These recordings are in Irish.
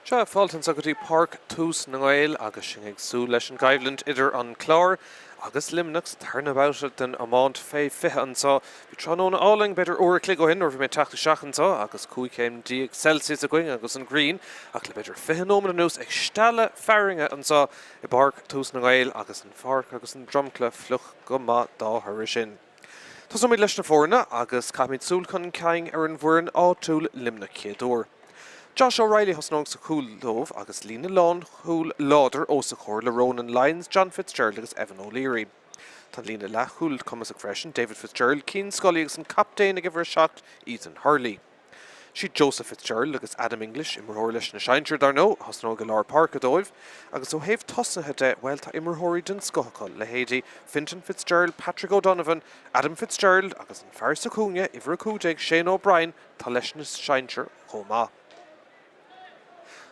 Sea, fáilte anseo go dtí Páirc Tús na nGael agus sinn ag súil leis an gcoimhlint idir an Clár agus Luimneach sa tarna babhta den iomáint fé 20 anseo. Bhí tráthnóna álainn b'fhéidir uair a chloig ó shin nuair a bhí mé ag teacht isteach anseo agus 15 chéim Celsius againn agus an ghrian ach le b'fhéidir 20 nóiméad anuas ag stealladh fearthainne anseo i bPáirc Tús na nGael agus an pháirc agus an dromchla fliuch go maith dá thoradh sin. Tosóimid leis na foirne agus caithfimid súil chun cinn ar an bhfoireann áitiúil Luimneach chéaduair. Josh O'Reilly a thosnóidh sa chúl dóibh agus líne lánchúil láidir os a chomhair le Ronan Lyons, John Fitzgerald agus Evan O'Leary. Tá an líne leathchúil cumasach freisin, David Fitzgerald, Cian Scully agus an captaen ag uimhir 7, Ethan Hurley. Siad Joseph Fitzgerald agus Adam English, imreoir leis na sinsir dar ndóigh, a thosnóidh i lár páirce dóibh, agus ó thaobh tosaithe de, bhuel, tá imreoirí den scoth acu, leithéidí Fintan Fitzgerald, Patrick O'Donovan, Adam Fitzgerald agus an fear sa chúinne, uimhir 15, Shane O'Brien, atá leis na sinsir chomh maith.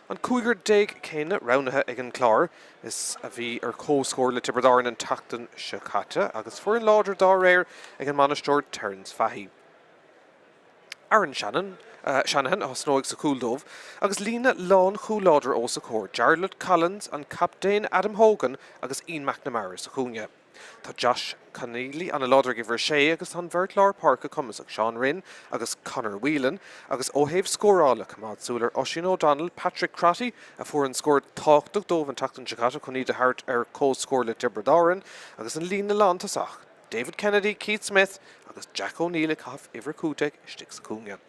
An cúigear céanna roghnaithe ag an Clár is a bhí ar comhscór le Tiobraid Árann an tseachtain seo caite, agus foireann láidir dá réir ag an mbainisteoir Terence Fahey. Aaron Shannon, Shanahan a thosnóidh sa chúl dóibh agus líne lánchúil láidir os a chomhair, Jarlath Collins, an captaen Adam Hogan agus Ian McNamara sa chúinne. Tá Josh Conneely an-láidir ag uimhir 6 agus tá an bheirt lár páirce cumasach, Seán Rynne agus Conor Whelan, agus ó thaobh scórála, coimeád súil ar Oisín O'Donnell, Patrick Crotty, a fuair an scór tábhachtach dóibh an tseachtain seo caite chun iad a thabhairt ar comhscór le Tiobraid Árann, agus an líne lántosach. David Kennedy, Keith Smith agus Jack O'Neill ag caitheamh uimhir 15 istigh sa chúinne.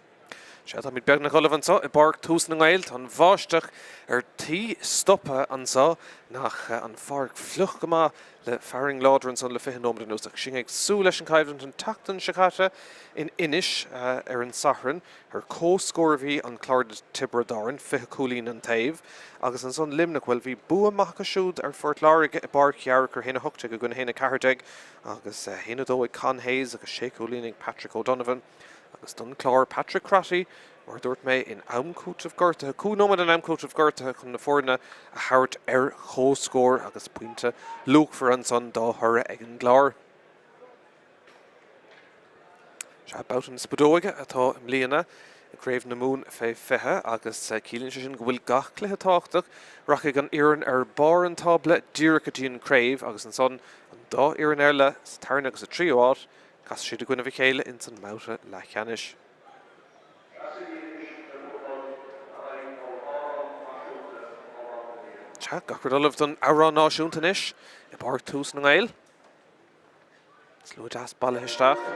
Sea, táimid beagnach ullamh anseo i bPáirc Tús na nGael. Tá an bháisteach ar tí stopadh anseo. Nach an pháirc fliuch go maith le fearthainn láidir ansan le 20 nóiméad anuas. Ach sinn ag súil leis an choimhlint an tseachtain seo caite in Inis ar an Satharn. Ar comhscór a bhí an Clár le Tiobraid Árann, 20 cúilín an taobh, agus ansan Luimneach, bhuel bhí bua maith acu siúd ar Phort Láirge i bPáirc Ghearaic ar 1-18 i gcoinne 1-14 agus 1-2 ag Con Hayes agus sé chúilín ag Patrick O'Donovan. Agus don Chlár, Patrick Crotty, mar a dúirt mé, in am cúitimh gortaithe, 5 nóiméad in am cúitimh gortaithe chun na foirne a thabhairt ar comhscór agus pointe luachmhar ansan dá thoradh ag an gClár. Sea, babhta na spideoige atá i mbliana i gCraobh na Mumhan fé 20 agus ciallaíonn sé sin go bhfuil gach cluiche tábhachtach. Rachaidh an fhoireann ar barr an tábla díreach go dtí an chraobh agus ansan an dá fhoireann eile sa tarna agus sa tríú háit, casfaidh siad i gcoinnibh a chéile ins an mbabhta leathcheannais. Sea, gach rud ullamh don amhrán náisiúnta anois i bPáirc Tús na nGael. Slua deas bailithe isteach.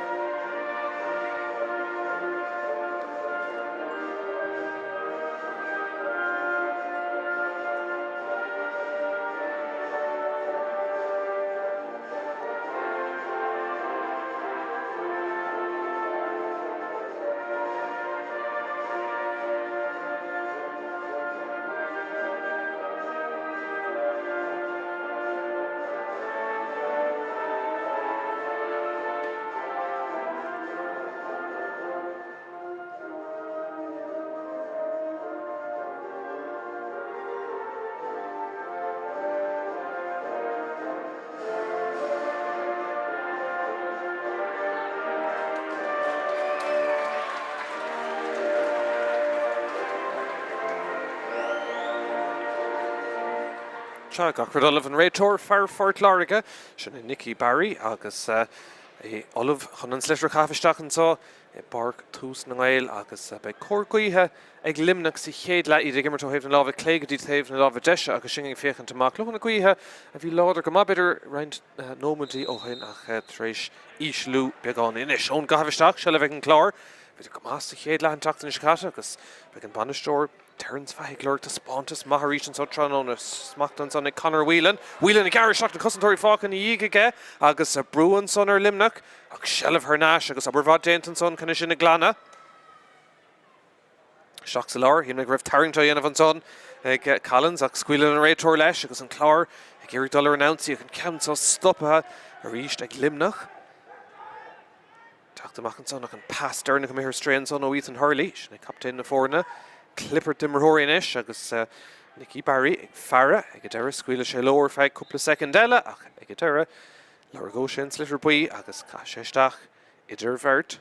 Sea, gach rud ullamh an réiteoir, fear Phort Láirge, sin é Nicky Barry agus é ullamh chun an sliotar a chaitheamh isteach anseo i bPáirc Tús na nGael agus beidh cóir gaoithe ag Luimneach sa chéad leath, iad ag imirt ó thaobh na láimhe clé go dtí taobh na láimhe deise agus sinn ag féachaint amach. Leoithne gaoithe a bhí láidir go maith b'fhéidir roinnt nóiméidí ó shin ach tar éis ísliú beagáinín anois. Ón gcaitheamh isteach, seilbh ag an gClár, bhíodar go maith sa chéad leath an tseachtain seo caite agus beidh an bainisteoir Terence Fahey ag lorg taispeántas maith arís anseo tráthnóna. Smacht ansan ag Conor Whelan. Whelan ag gearradh isteach na cosantóirí fágtha ina dhiaidh aige agus brú ansan ar Luimneach ach seilbh thar n-ais agus obair mhaith déanta ansan chun é sin a ghlanadh. Isteach sa lár, shíl mé go raibh tarraingt á dhéanamh ansan ag Collins ach scaoileann an réiteoir leis agus an Clár ag iarraidh dul ar an ionsaí ach an ceann seo stoptha arís ag Luimneach. Teacht amach ansan ach an pas deireanach imithe ar strae ansan ó Ethan Hurley, sin é captaen na foirne. Clipper d'imreoirí anois agus Nicky Barry ag faire ag an deireadh. Scaoilfidh sé leo ar feadh cúpla soicind eile ach ag an deireadh lorgóidh sé an sliotar buí agus caithfidh sé isteach idir bheirt.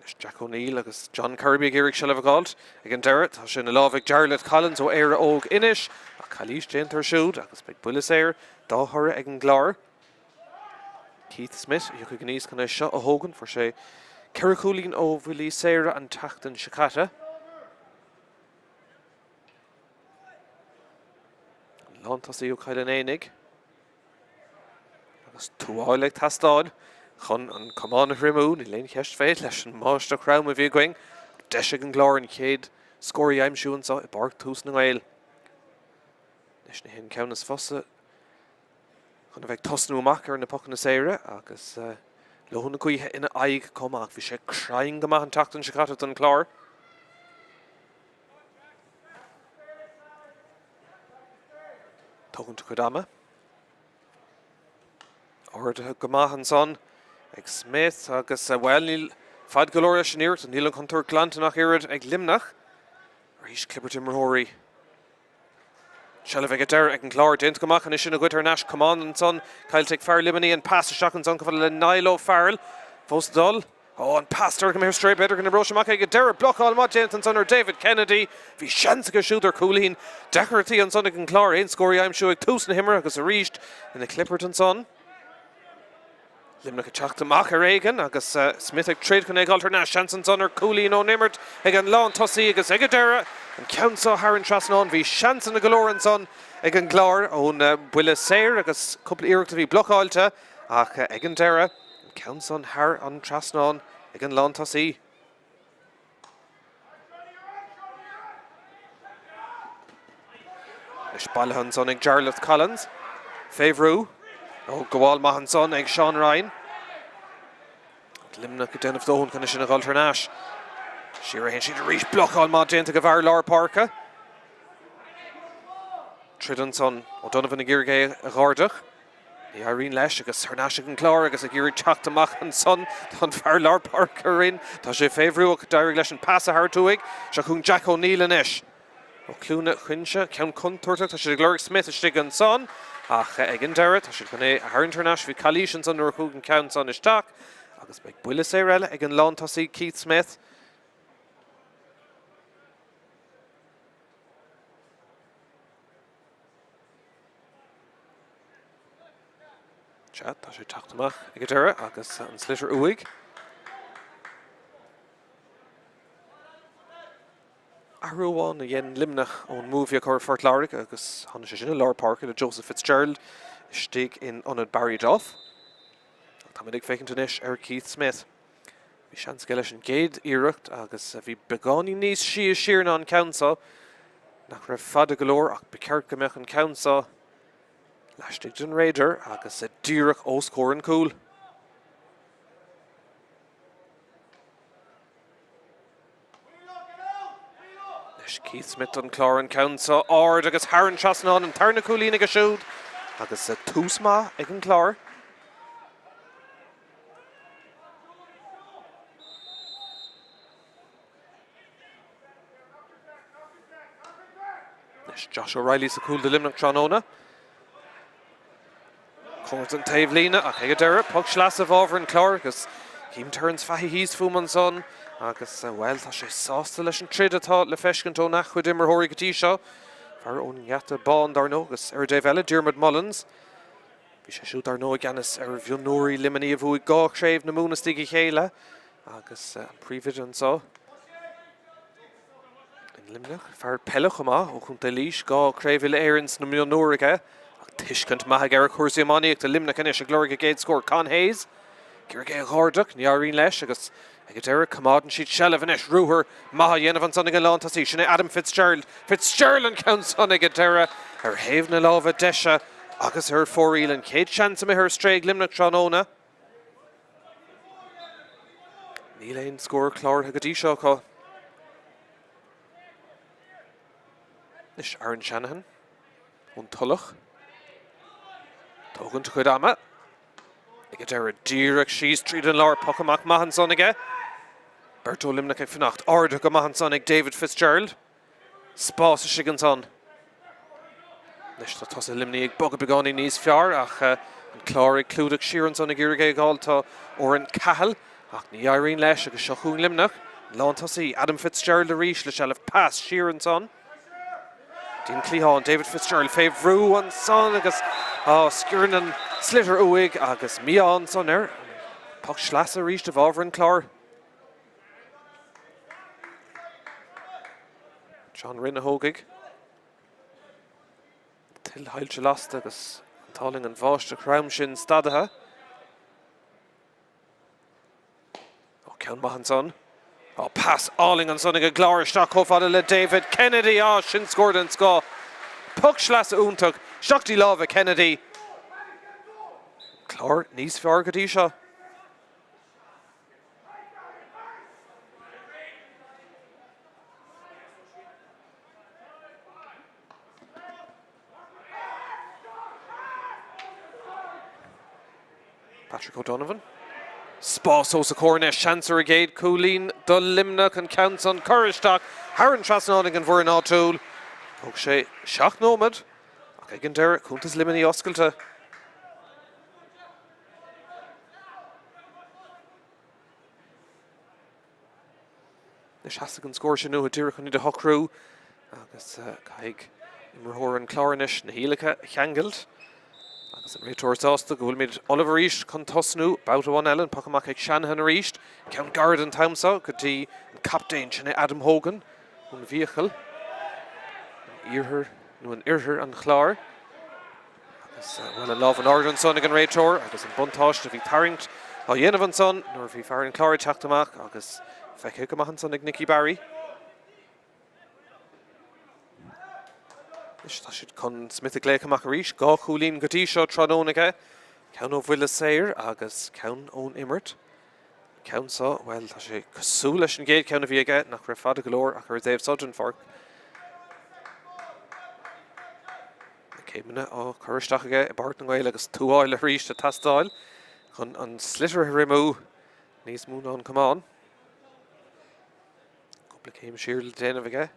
Anois. Jack O'Neill agus John Kirby ag iarraidh seilbh a dh'fháilt. Ag an deireadh, tá sé ina lámh ag Jarlath Collins ó Éire Óg Inis, ach calaois déanta air siúd agus beidh buille saor dá thoradh ag an gClár. Keith Smith a thiocfaidh aníos chun é seo a thógaint. Fuair sé ceithre chúilín ó bhuillí saora an tseachtain seo caite. An lántosaí ó Chill an Éanaigh. Agus tuáille ag teastáil chun an camán a thriomú, níl aon cheist fé leis an mbáisteach throm a bhí againn. Deis ag an gClár an chéad scór a aimsiú anseo i bPáirc Tús na nGael. Anois ní hé an ceann is fusa chun a bheith ag tosnú amach ar na pocanna saora agus lóthadh na gaoithe ina aghaidh chomh maith. Bhí sé cruinn go maith an tseachtain seo caite don Chlár. Tógaint a chuid ama. Ardaithe go maith ansan ag Smith agus, bhuel, níl fad go leor leis an iarracht, níl an chontúirt glanta ach oiread ag Luimneach. Arís clibirt imreoirí. Seilbh ag an deireadh ag an gClár. Déanta go maith chun é sin a ghoid thar n-ais. Camán ansan caillte ag fear Luimnigh. An pas isteach ansan chomh fada le Niall O'Farrell. Fós ag dul. Ó, an pas deireadh imithe ar strae. B'fhéidir go n-oibreoidh sé amach ag an deireadh. Blocáil maith déanta ansan ar David Kennedy. Bhí seans aige siúd ar chúilín. Deacrachtaí ansan ag an gClár aon scór a aimsiú ag tús na himeartha agus arís ina chlibirt ansan. Luimneach ag teacht amach ar éigean agus Smith ag troid chun é a dh'fháilt thar n-ais. Seans ansan ar chúilín ón imirt ag an lántosaí agus ag an deireadh an ceann seo thar an trasnán. Bhí seansanna go leor ansan ag an gClár ón buille saor agus cúpla iarracht a bhí blocáilte ach ag an deireadh an ceann san thar an trasnán ag an lántosaí. Anois bailithe ansan ag Jarlath Collins. Fé bhrú. Ó, gabháil maith ansan ag Seán Ryan. Luimneach ag déanamh dóthain chun é sin a dhul thar n-ais. Siar a théann siad arís. Blocáil maith déanta ag an bhfear lár páirce. Troid ansan. O'Donovan ag iarraidh é a dh'ardach. Ní éiríonn leis agus thar n-ais ag an gClár agus ag iarraidh teacht amach ansan tá an fear lár páirce Rinn. Tá sé fé bhrú ach d'éirigh leis an pas a thabhairt uaidh. Seo chugainn Jack O'Neill anois. Ó Cluana Chuinse, ceann contúirteach. Tá siad ag lorg Smith istigh ansan ach ag an deireadh tá siad chun é a tharraingt thar n-ais. Bhí calaois ansan nuair a chuaigh an ceann san isteach agus beidh buille saor eile ag an lántosaí Keith Smith. Sea, tá sé ag teacht amach ag an deireadh agus an sliotar uaidh. Athrú amháin a dhein Luimneach ón mbua a bhí acu ar Phort Láirge agus tháinig sé sin i lár páirce le Joseph Fitzgerald istigh in ionad Barry Duff. Táimid ag féachaint anois ar Keith Smith. Bhí seans aige leis an gcéad iarracht agus bhí beagáinín níos sia siar ná an ceann seo, nach raibh fada go leor ach ba cheart go mbeadh an ceann seo laistigh den radar agus díreach os comhair an chúil. Anois Keith Smith don Chlár an ceann seo ard agus thar an trasnán an tarna cúilín aige siúd agus tús maith ag an gClár. Anois Josh O'Reilly sa chúl do Luimneach tráthnóna. Cóngarach don taobhlíne ach ag an deireadh, poc sleasa i bhfabhar an Chláir agus chím Terence Fahy thíos fúm ansan agus, bhuel, tá sé sásta leis an troid atá le feiscint óna chuid imreoirí go dtí seo. Fear ón nGeata Bán, dar ndóigh, agus ar an dtaobh eile, Diarmuid Mullins. Bhí sé siúd, dar ndóigh, i gceannas ar mhionúirí Luimnigh a bhuaigh dhá chraobh na Mumhan istigh a chéile agus an príomhoide anseo. In Luimneach, fear peile chomh maith ó Chontae Laois, 2 Chraobh Uile-Éireann sna mionúir aige ach tuiscint maith aige ar chúrsaí iománaíochta. Luimneach anois ag lorg a gcéad scór. Con Hayes ag iarraidh é a dh'ardach, ní éiríonn leis agus ag an deireadh coimeádann siad seilbh anois. Ruathar maith á dhéanamh ansan ag an lántosaí, sin é Adam Fitzgerald. Fitzgerald an ceann san ag an deireadh ar thaobh na láimhe deise agus ar fóraoil. An chéad seans imithe ar strae ag Luimneach tráthnóna. Níl aon scór cláraithe go dtí seo acu. Anois Aaron Shanahan ón Tulach. Tógaint a chuid ama. Ag an deireadh díreach síos tríd an lár, poc amach maith ansan aige. Beirt ó Luimneach ag fanacht. Ardaithe go maith ansan ag David Fitzgerald. Spás istigh ansan. Anois tá tosaithe Luimnigh ag bogadh beagáinín níos fearr ach an Clár ag clúdach siar ansan ag iarraidh é a dh'fháil. Tá Oran Cahill Ach ní éiríonn leis agus seo chugainn Luimneach. An lántosaí, Adam Fitzgerald arís le seilbh. Pas siar ansan. Dtí an cliathán, David Fitzgerald fé bhrú ansan agus sciorrann an sliotar uaidh agus mí-ádh ansan air. Poc sleasa arís i bhfabhar an Chláir. John Rynne a thógfaidh. Tuilthaillte lasta agus an t-ádh linn an bháisteach throm sin stadaithe. Ó, ceann maith ansan. Ó, pas álainn ansan ag an gClár isteach chomh fada le David Kennedy. Á, sin scór den scoth. Poc sleasa iontach. Isteach dtí lámha Kennedy. Clár níos fearr go dtí seo. Patrick O'Donovan. Spás os a chomhair anois, seans ar an gcéad chúilín do Luimneach, an ceann san curtha isteach thar an trasnán ag an bhfoireann áitiúil. Thóg sé 7 nóiméad ach ag an deireadh, cuntas Luimnigh oscailte. Anois theastaigh an scór sin uathu díreach chun iad a shocrú agus caithfidh imreoir an Chláir anois na hiallacha a cheangailt agus an réiteoir sásta go bhfuilimid ullamh arís chun tosnú babhta amháin eile, an poc amach ag Shanahan arís, ceann gairid an t-am seo go dtí an captaen, sin é Adam Hogan ón bhFiacail in iarthar nó in oirthear an Chláir. Agus bhuel an lámh in airde ansan ag an réiteoir agus an buntáiste a bhí tarraingt á dhéanamh ansan nuair a bhí fear an Chláir ag teacht amach agus feicthe go maith ansan ag Nicky Barry. Anois tá siad chun Smith a ghlaoch amach arís, 2 chúilín go dtí seo tráthnóna aige, ceann ó bhuille saor agus ceann ón imirt. An ceann seo, bhuel, tá sé cosúil leis an gcéad cheann a bhí aige, nach raibh fada go leor ach ar an dtaobh seo den pháirc. Na céimeanna á cur isteach aige i bPáirc na nGael agus tuáille arís ag teastáil chun an sliotar a thriomiú níos mó ná an camán. Cúpla céim siar le déanamh aige.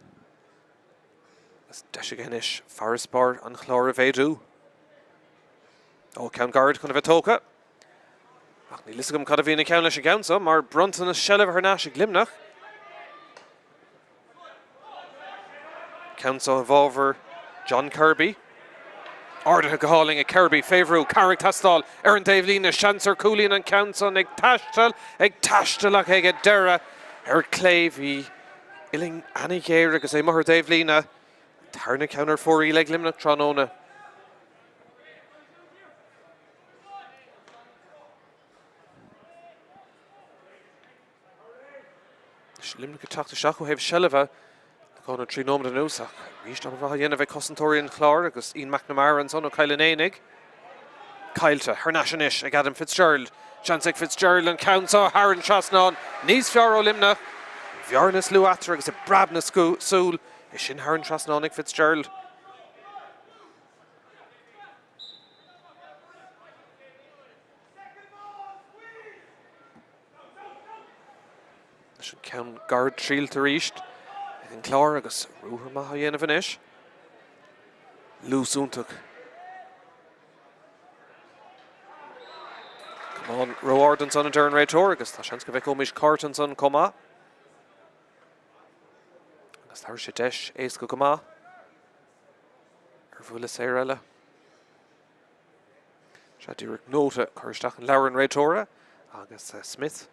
Agus deis aige anois farasbarr an Chláir a mhéadú. Ó, ceann gairid chun a bheith tógtha. Ach níl fhios agam cad a bhí ina cheann leis an gceann seo, mar bronntanas seilbhe thar n-ais ag Luimneach. Ceann seo i bhfabhar John Kirby. Ardaithe go hálainn ag Kirby, fé bhrú, cabhair ag teastáil ar an dtaobhlíne, seans ar chúilín an ceann san ag taisteal, ag taisteal ach ag an deireadh ar clé bhí uillinn ana-ghéar agus é amuigh ar an dtaobhlíne. Tarna ceann ar fóraoil ag Luimneach tráthnóna. Luimneach ag teacht isteach ó thaobh seilbhe le dhá nó 3 nóiméad anuas ach arís obair mhaith á dhéanamh ag cosantóirí an Chláir agus Ian McNamara ansan ó Chill an Éanaigh. Caillte thar n-ais anois ag Adam Fitzgerald. Seans ag Fitzgerald an ceann seo thar an trasnán. Níos fearr ó Luimneach. An bhearna is lú eatarthu agus i bpreab na súl é sin thar an trasnán ag Fitzgerald. Leis an ceann gairid triailte arís ag an gClár agus ruathar maith á dhéanamh anois. Luas iontach. Camán ró-ard ansan a deir an réiteoir agus tá seans go bhfeicfimid cárta ansan chomh maith. Agus tabharfaidh sé deis éasca go maith ar bhuille saor eile. Sea, díreach nóta curtha isteach in leabhar an réiteora agus Smith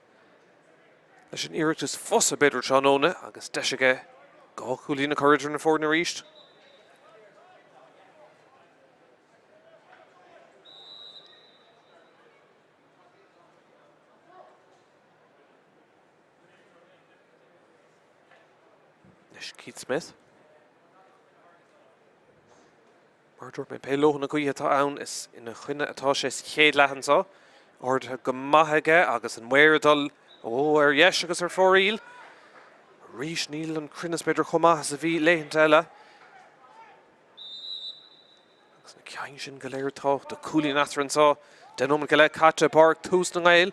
leis an iarracht is fusa b'fhéidir tráthnóna agus deis aige 2 chúilín a chur idir na foirne arís. Anois Keith Smith. Mar a dúirt mé, pé lóthadh na gaoithe atá ann, is ina choinne atá sé sa chéad leath anseo. Ardaithe go maith aige agus an maor ag dul ó ar dheis agus ar fóraoil. Arís níl an cruinneas b'fhéidir chomh maith is a bhí laethanta eile. Agus na cinn sin go léir tábhachtach. Cúilín eatarthu anseo. 10 nóiméad go leith caite i bPáirc Tús na nGael.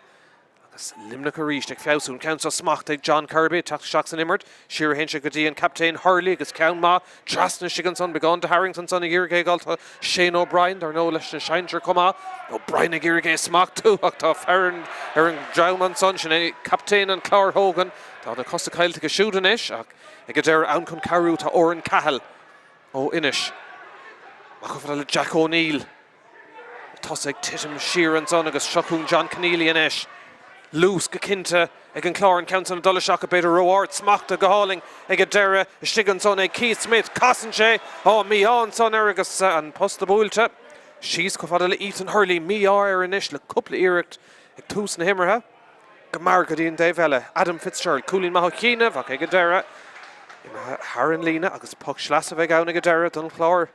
Agus Luimneach arís ag feabhsú. An ceann seo smachtaithe ag John Kirby ag teacht isteach san imirt. Siar a théann sé go dtí an captaen Hurley agus ceann maith trasna istigh ansan. Beagán de tharraingt ansan ag iarraidh é a fháil. Tá Shane O'Brien, dar ndóigh, leis na sinsir chomh maith. O'Brien ag iarraidh é a smachtú ach tá fear ar an dream ansan. Sin é captaen an Chláir Hogan. Tá na cosa caillte aige siúd anois ach ag an deireadh ann chun cabhrú tá Oran Cahill ó Inis. Amach chomh fada le Jack O'Neill. Tosaigh ag titim siar ansan agus seo chugainn John Conneely anois. Luas go cinnte ag an Chlár, an ceann san ag dul isteach b'fhéidir ró-ard, smachtaithe go hálainn ag an deireadh. Istigh ansan ag Keith Smith, casann sé, á, mí-ádh ansan air agus an posta buailte. Síos chomh fada le Ethan Hurley, mí-ádh air anois le cúpla iarracht ag tús na himeartha. Go mear go dtí an dtaobh eile. Adam Fitzgerald, cúilín maith ó chianaibh ach ag an deireadh, imithe thar an líne agus poc sleasa a bheidh ann ag an deireadh don Chlár.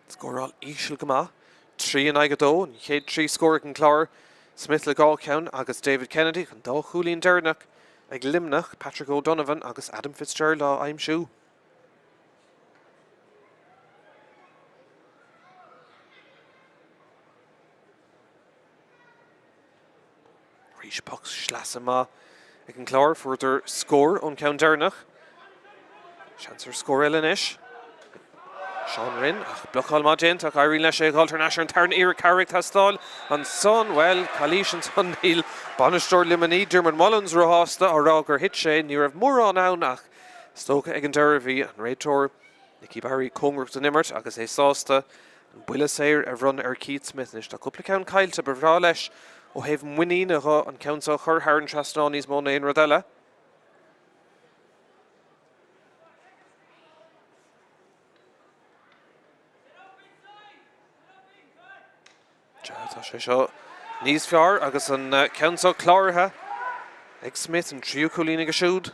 Scóráil íseal go maith. 3 in aghaidh 2, an chéad 3 scór ag an Clár, Smith le dhá cheann agus David Kennedy an dá chúilín deireanach ag Luimneach, Patrick O'Donovan agus Adam Fitzgerald á aimsiú. Arís poc sleasa maith ag an gClár. Fuaireadar scór ón ceann deireanach. Seans ar scór eile anois. Seán Rinn, ach blocáil maith déanta ach éiríonn leis é a dhul thar n-ais ar an tarna iarraidh cabhair ag teastáil ansan. Bhuel, calaois ansan. Níl bainisteoir Luimnigh, Diarmuid Mullins, róshásta á rá gur thit sé. Ní raibh mórán ann ach is dócha ag an deireadh bhí an réiteoir Nicky Barry cóngarach don imirt agus é sásta An buille saor a bhronnadh ar Keith Smith anois. Tá cúpla ceann caillte. Ba bhreá leis ó thaobh muiníne dho an ceann seo a chur thar an trasnán níos mó ná aon rud eile. Tá sé seo níos fearr agus an ceann seo cláraithe ag Smith, an tríú cúilín aige siúd.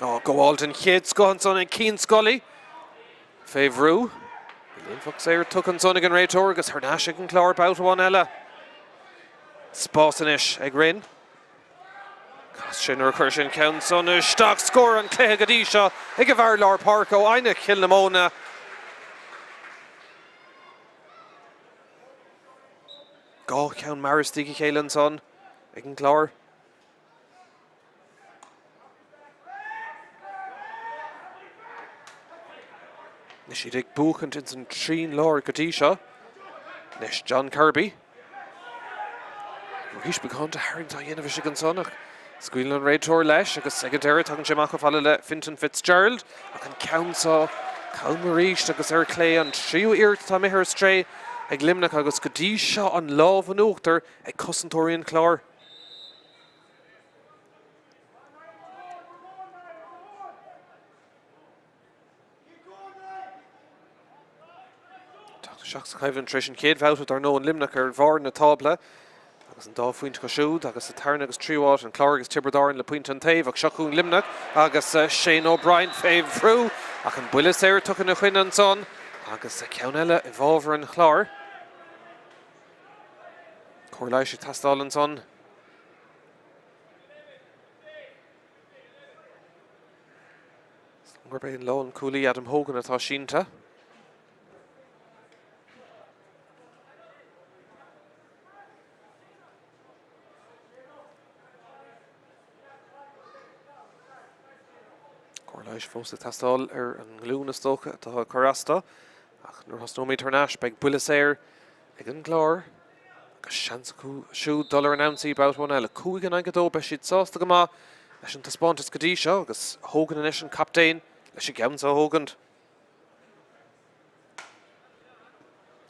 Á, gabháil den chéad scoth ansan ag Cian Scully. Fé bhrú. Níl aon phoc saor tugtha ansan ag an réiteoir agus thar n-ais ag an Clár babhta amháin eile. Spás anois ag Rinn. Chas sé nuair a chuir sé an ceann san isteach. Scór an chluiche go dtí seo ag an bhfear lár páirce ó Eidhneach Chill na Móna. 2 cheann mear istigh a chéile ansan ag an gClár. Anois iad ag buachaint ins an trian láir go dtí seo. Anois John Kirby. Arís beagán de tharraingt á dhéanamh istigh ansan ach scaoileann an réiteoir leis agus ag an deireadh tagann sé amach chomh fada le Fintan Fitzgerald ach an ceann seo cam arís agus ar clé an tríú iarracht atá imithe ar strae ag Luimneach agus go dtí seo an lámh in uachtar ag cosantóirí an Chláir. Teacht isteach sa choimhlint tar éis an chéad bhabhta dar ndóigh an Luimneach ar bharr na tábla agus an dá phointe acu siúd agus sa tarna agus tríú háit an Clár agus Tiobraid Árann le pointe an taobh ach seo chugainn Luimneach agus Shane O'Brien fé bhrú ach an buille saor tugtha ina choinne ansan agus ceann eile i bhfabhar an Chláir. Cóir leighis ag teastáil ansan. Is dóigh gurb é an lánchúlaí Adam Hogan atá sínte. Cóir leighis fós ag teastáil ar an nglúin is dócha atá ag cur as dó. Ach nuair a thosnóimid thar n-ais beidh buille saor ag an gClár agus seans acu siúd dul ar an ionsaí babhta amháin eile. 5 in aghaidh 2, beidh siad sásta go maith leis an taispeántas go dtí seo agus Hogan anois an captaen leis an gceann seo a thógaint.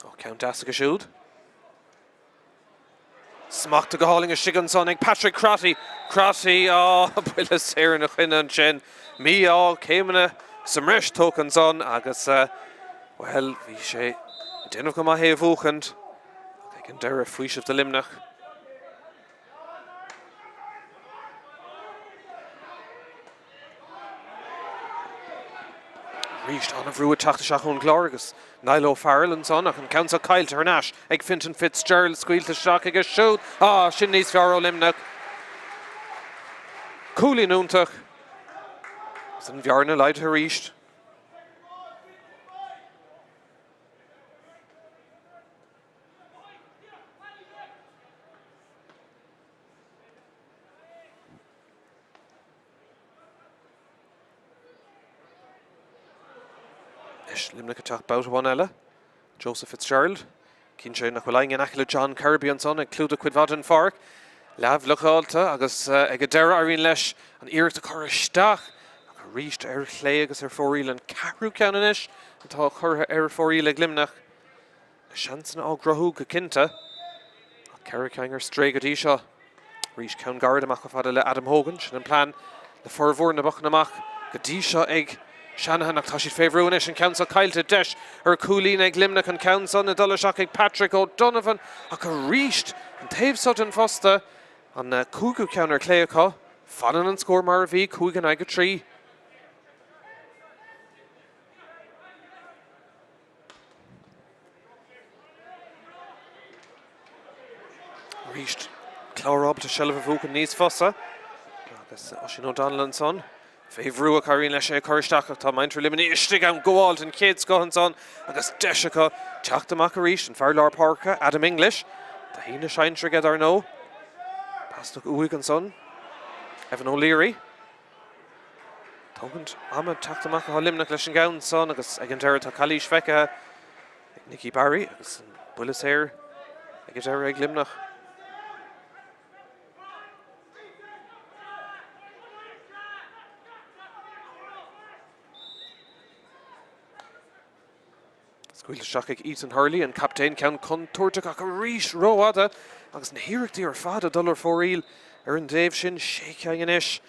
Ó, ceann deas aige siúd. Smachtaithe go hálainn istigh ansan ag Patrick Crotty. Crotty, á, buille saor ina choinne ansin. Mí-ádh, céimeanna sa mbreis tógtha ansan agus, bhuel, bhí sé ag déanamh go maith é a bhuachaint ach ag an deireadh, faoiseamh do Luimneach. Arís an-bhrú ag teacht isteach ón gClár agus Niall O'Farrell ansan ach an ceann seo caillte thar n-ais ag Fintan Fitzgerald, scaoilte isteach aige siúd. Ah, sin níos fearr ó Luimneach. Cúilín iontach. Agus an bhearna laghdaithe arís. Anois Luimneach ag teacht babhta amháin eile. Joseph Fitzgerald. Cíonn sé nach bhfuil éinne in aice le John Kirby ansan ag clúdach cuid mhaith den pháirc. Leathbhlocáilte agus ag an deireadh éiríonn leis an iarracht a chur isteach ach arís ar chlé agus ar fóraoil an ceathrú ceann anois atá curtha ar fóraoil ag Luimneach. Na seansanna á gcruthú go cinnte, ach 4 ceann ar strae go dtí seo. Arís ceann gairid amach chomh fada le Adam Hogan, sin an plean le formhór na bpocanna amach go dtí seo ag Shanahan ach tá siad fé bhrú anois, an ceann seo caillte, deis ar chúilín ag Luimneach, an ceann san ag dul isteach ag Patrick O'Donovan ach arís an taobh seo den phosta, an cúigiú ceann ar clé acu. Fanann an scór mar a bhí, 5 in aghaidh 3. Arís Clár ábalta seilbh a bhuachan níos fusa agus Oisín O'Donnell ansan. Fé bhrú ach éiríonn leis é a chur isteach ach tá muintir Luimnigh istigh ann gabháil den chéad scoth ansan agus deis acu teacht amach arís. An fear lár páirce, Adam English, taithí na sinsear aige dar ndóigh. Pas uaidh ansan. Evan O'Leary. Tógaint ama teacht amach atá Luimneach leis an gceann san agus ag an deireadh tá calaois feicthe ag Nicky Barry agus an buille saor ag an deireadh ag Luimneach. Scaoilte isteach ag Ethan Hurley, an captaen, ceann contúirteach ach arís rófhada agus na hiarrachtaí ar fad ag dul ar fóraoil ar an dtaobh sin. Sé cinn anois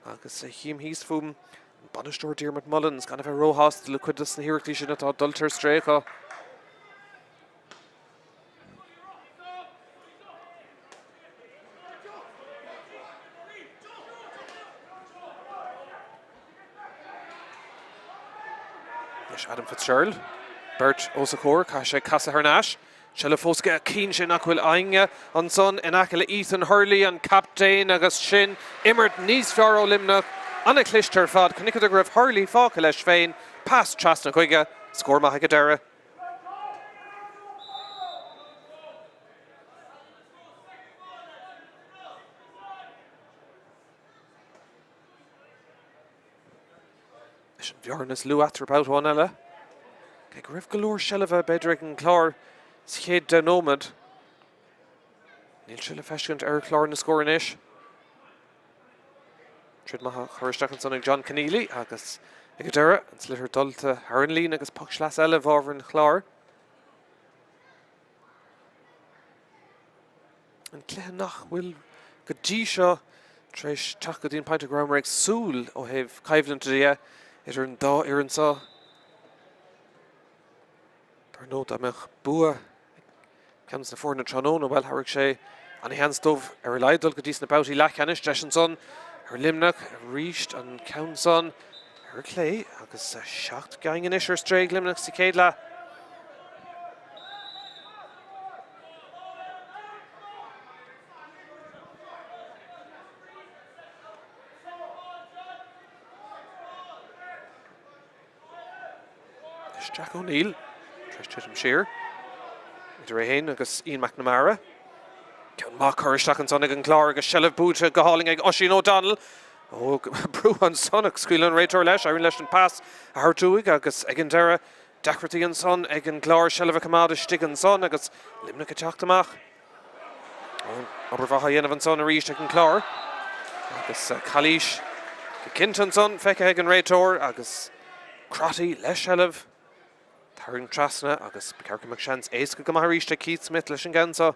agus chím thíos fúm an bainisteoir Diarmuid Mullins gan a bheith róshásta le cuid de na hiarrachtaí sin atá dulta ar strae acu. Anois Adam Fitzgerald, beirt os a chomhair, caithfidh sé casadh thar n-ais. Seilbh fós aige, cíonn sé nach bhfuil éinne ansan in aice le Ethan Hurley, an captaen, agus sin imirt níos fearr ó Luimneach. An-chliste ar fad. Chonaiceadar go raibh Hurley fágtha leis féin, pas trasna chuige, scór maith ag an deireadh. Leis an bhearna is lú eatarthu babhta amháin eile. Cé go raibh go leor seilbhe b'fhéidir ag an gClár sa chéad 10 nóiméad, níl sé le feiscint ar chlár na scór anois. Troid maith á chur isteach ansan ag John Conneely agus ag an deireadh, an sliotar dulta thar an líne agus poc sleasa eile i bhfabhar an Chláir. An cluiche nach bhfuil go dtí seo tar éis teacht go dtí an pointe go rabhamar ag súil ó thaobh coimhlinte de idir an dá fhoireann seo. Dar ndóigh, dá mbeadh bua ag ceann de na foirne tráthnóna, bhuel, thabharfadh sé an-sheans dóibh ar a laghad dul go dtí sna babhtaí leathcheannais. Deis ansan ar Luimneach arís an ceann san ar clé agus 7 gceann anois ar strae ag Luimneach sa chéad leath. Jack O'Neill tar éis titim siar idir é féin agus Ian McNamara. Ceann maith curtha isteach ansan ag an gClár agus seilbh buaite go hálainn ag Oisín O'Donnell. Ó, brú ansan ach scaoileann an réiteoir leis, éiríonn leis an pas a thabhairt uaidh agus ag an deireadh Deacrachtaí ansan ag an gClár seilbh a choimeád istigh ansan agus Luimneach ag teacht amach. Obair mhaith á dhéanamh ansan arís ag an gClár agus calaois go cinnte ansan feicthe ag an réiteoir agus Crotty le seilbh. Tarraingt trasna agus ba cheart go mbeadh seans éasca go maith arís ag Keith Smith leis an gceann seo.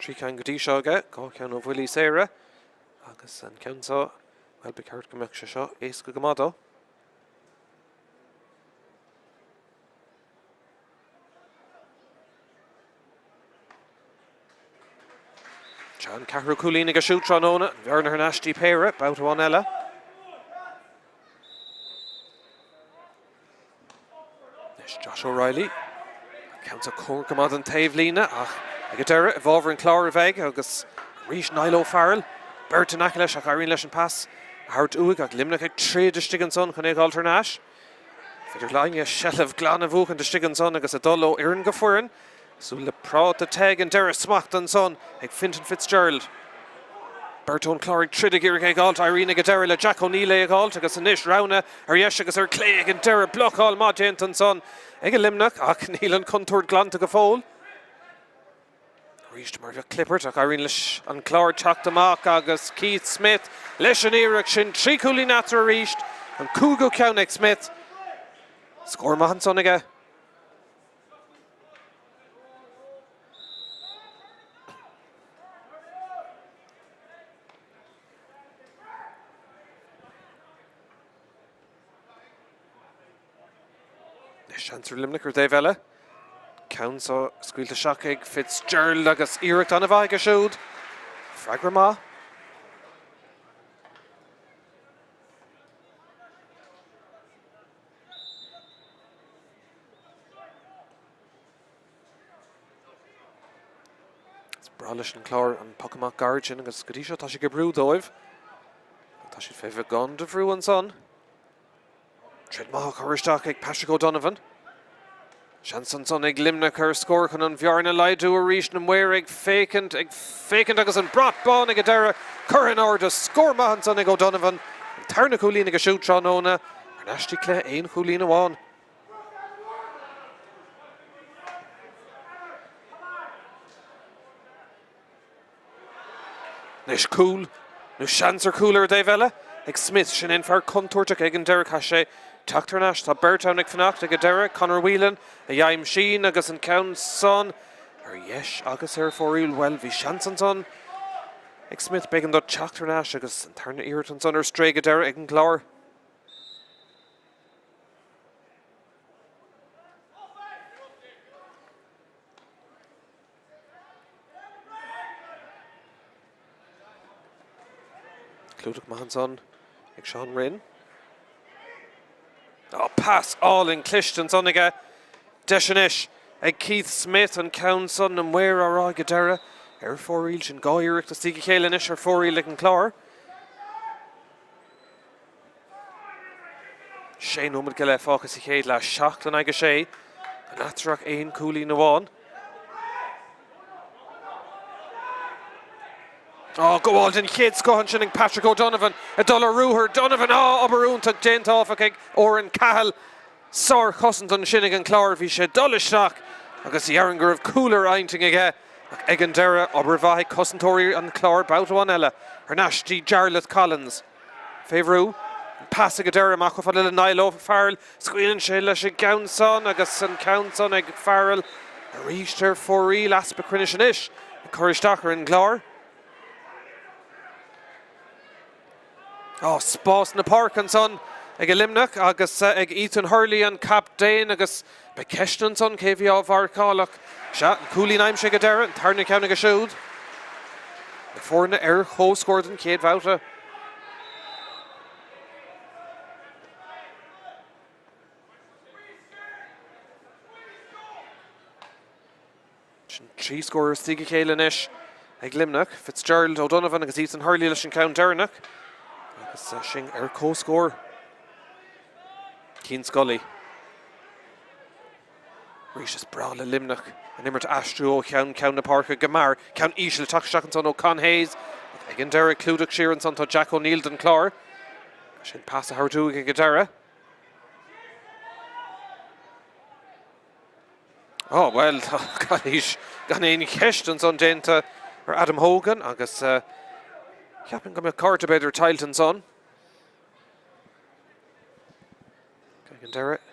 3 ceann go dtí seo aige, 2 cheann ó bhuillí saora agus an ceann seo, bhuel, ba cheart go mbeadh sé seo éasca go maith dó. Tá an ceathrú cúilín aige siúd tráthnóna, an bhearna thar n-ais dtí péire, babhta amháin eile. Anois Josh O'Reilly. Ceann seo cóngarach go maith don taobhlíne ach ag an deireadh i bhfabhar an Chláir a bheidh agus arís Niall O'Farrell. Beirt in aice leis ach éiríonn leis an pas a thabhairt uaidh ach Luimneach ag troid istigh ansan chun é a dh'fháilt thar n-ais. Féidir linn seilbh glan a bhuachaint istigh ansan agus ag dul ó fhoireann go foireann. Cosúil le práta te ag an deireadh, smacht ansan ag Fintan Fitzgerald. Beirt ón Chlár ag troid ag iarraidh é a dh'fháilt, éiríonn ag an deireadh le Jack O'Neill é a dh'fháilt agus anois roghanna ar dheis agus ar clé ag an deireadh. Blocáil maith déanta ansan ag Luimneach ach níl an chontúirt glanta go fóill. Arís mar a bheadh clibirt ach éiríonn leis an Clár teacht amach agus Keith Smith leis an iarracht sin. 3 chúilín eatarthu arís, an cúigiú ceann ag Smith. Scór maith ansan aige. Seans ar Luimneach ar an dtaobh eile. Ceann seo scaoilte isteach ag Fitzgerald agus iarracht an-mhaith aige siúd. Freagra maith. Is breá leis an Clár an poc amach gairid sin agus go dtí seo tá sé ag oibriú dóibh. Tá siad fé bheagán de bhrú ansan. Troid maith á chur isteach ag Patrick O'Donovan. Seans ansan ag Luimneach ar scór chun an bhearna a laghdú arís. Na maoir ag féachaint, ag féachaint agus an brat bán ag an deireadh curtha in airde. Scór maith ansan ag O'Donovan. An tarna cúilín aige siúd tráthnóna. Thar n-ais dtí cluiche aon chúilín amháin. Anois cúl, nó seans ar chúl ar an dtaobh eile ag Smith. Sin é an fear contúirteach ag an deireadh. Caithfidh sé teacht thar n-ais. Tá beirt ann ag fanacht ag an deireadh. Conor Whelan a d'aimsigh agus an ceann san ar dheis agus ar fóraoil. Bhuel, bhí seans ansan ag Smith. B'éigean dó teacht thar n-ais agus an tarna iarracht ansan ar strae ag an deireadh ag an gClár. Clúdach maith ansan ag Seán Rynne. Á, pas álainn cliste ansan aige. Deis anois ag Keith Smith an ceann san na maoir á rá ag an deireadh ar fóraoil. Sin 2 iarracht as a chéile anois ar fóraoil ag an gClár. Sé nóiméad go leith fágtha sa chéad leath, 7 in aghaidh 6, gan eatarthu ach aon chúilín amháin. Á, gabháil den chéad scoth ansin ag Patrick O'Donovan ag dul ar ruathar. Donovan, á, obair iontach déanta áfach ag Oran Cahill. Sárchosaint ansin ag an Clár, bhí sé ag dul isteach agus dhéarfainn go raibh cúl ar intinn aige ach ag an deireadh, obair mhaith ag cosantóirí an Chláir babhta amháin eile thar n-ais dtí Jarlath Collins. Fé bhrú, an pas ag an deireadh amach chomh fada le Niall O'Farrell, scaoileann sé leis an gceann san agus an ceann san ag Farrell arís ar fóraoil, easpa cruinnis anois ag cur isteach ar an gClár. Á, spás na páirce ansan ag Luimneach agus ag Ethan Hurley, an captaen, agus beidh ceist ansan cé bhí á mharcáil ach sea, an cúilín aimsithe ag an deireadh, an tarna ceann aige siúd. Na foirne ar comhscór den chéad bhabhta. Sin 3 scór as a chéile anois ag Luimneach. Fitzgerald, O'Donovan agus Ethan Hurley leis an ceann deireanach. Agus sinn ar comhscór. Cian Scully. Arís is breá le Luimneach an imirt a aistriú ó cheann ceann na páirce go mear. Ceann íseal teacht isteach ansan ó Con Hayes. Ag an deireadh clúdach siar ansan tá Jack O'Neill don Chlár. Sin pas a thabhairt uaidh ag an deireadh. Ó, bhuel, tá calaois gan aon cheist ansan déanta ar Adam Hogan agus cheapfainn go mbeadh cárta b'fhéidir tuillte ansan. Ag an deireadh,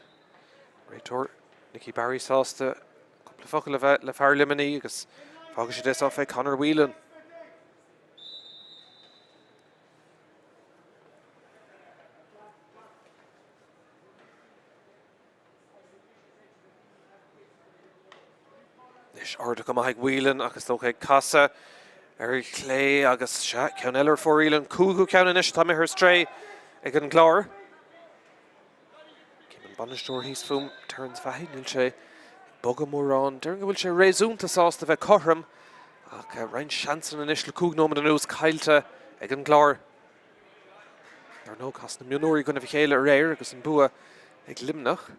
réiteoir Nicky Barry sásta cúpla focal a bheith le fear Luimnigh agus fágfaidh siad é seo fé Conor Whelan. Anois ardú go maith ag Whelan ach is dócha ag casadh ar chlé agus sea, ceann eile ar fóraoil, an cúigiú ceann anois atá imithe ar strae ag an gClár. An bainisteoir thíos fúm, Terence Fahy, níl sé ag bogadh mórán. Déarfainn go bhfuil sé réasúnta sásta bheith cothrom ach roinnt seansanna anois le 5 nóiméad anuas caillte ag an gClár. Dar ndóigh, chas na mionúirí i gcoinnibh a chéile aréir agus an bua ag Luimneach.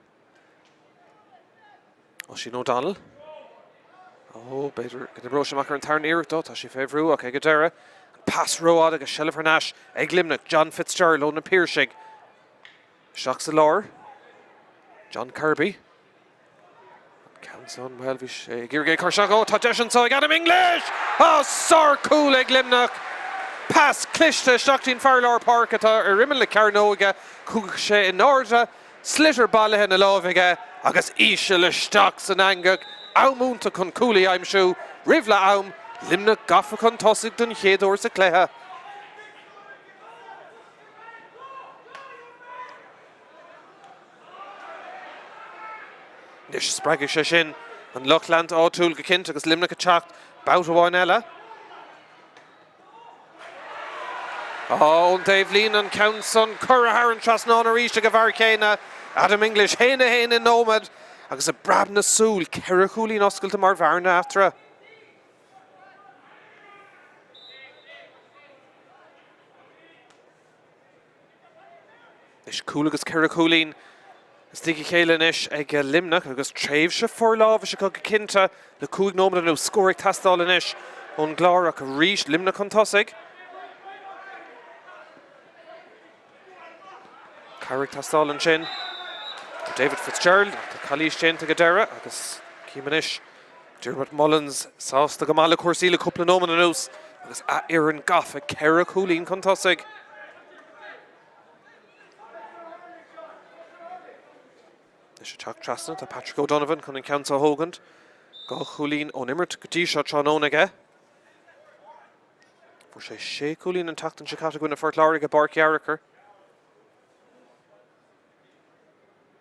Oisín O'Donnell. Ó, b'fhéidir go n-oibreoidh sé amach ar an tarna iarracht. Ó, tá sé fé bhrú ach ag an deireadh, an pas rófhada agus seilbh thar n-ais ag Luimneach. John Fitzgerald ó Na Piarsaigh. Isteach sa lár. John Kirby. An ceann san, bhuel, bhí sé ag iarraidh é a chur isteach. Ó, tá deis anso ag Adam English! Ó, sár-chúl ag Luimneach! Pas cliste isteach dtí'n fear lár páirce atá ar imeall na cearnóige. Chuaigh sé in airde, sliotar bailithe ina láimh aige agus íseal isteach san eangach. Am iontach chun cúl a aimsiú roimh leath am. Luimneach gafa chun tosaigh don chéad uair sa chluiche. Anois spreagfaidh sé sin an lucht leanta áitiúil go cinnte agus Luimneach ag teacht babhta amháin eile. Ón taobhlíne an ceann san curtha thar an trasnán arís ag an bhfear céanna, Adam English, 1-1 i nóiméad agus i bpreab na súl, 4 chúilín oscailte mar bhearna eatarthu. Anois cúl agus 4 chúilín istigh a chéile anois ag Luimneach agus tréimhse forlámhais acu go cinnte le 5 nóiméad anuas. Scór ag teastáil anois ón gClár ach arís Luimneach chun tosaigh. Cabhair ag teastáil ansin ó David Fitzgerald ach tá calaois déanta ag an deireadh agus cím anois Dermot Mullins sásta go maith le cúrsaí le cúpla nóiméad anuas agus a fhoireann gafa 4 chúilín chun tosaigh. Anois ag teacht trasna tá Patrick O'Donovan chun an ceann seo a thógaint. 2 chúilín ón imirt go dtí seo tráthnóna aige. Fuair sé 6 chúilín an tseachtain seo caite i gcoinne Phort Láirge i bPáirc Fhearchair.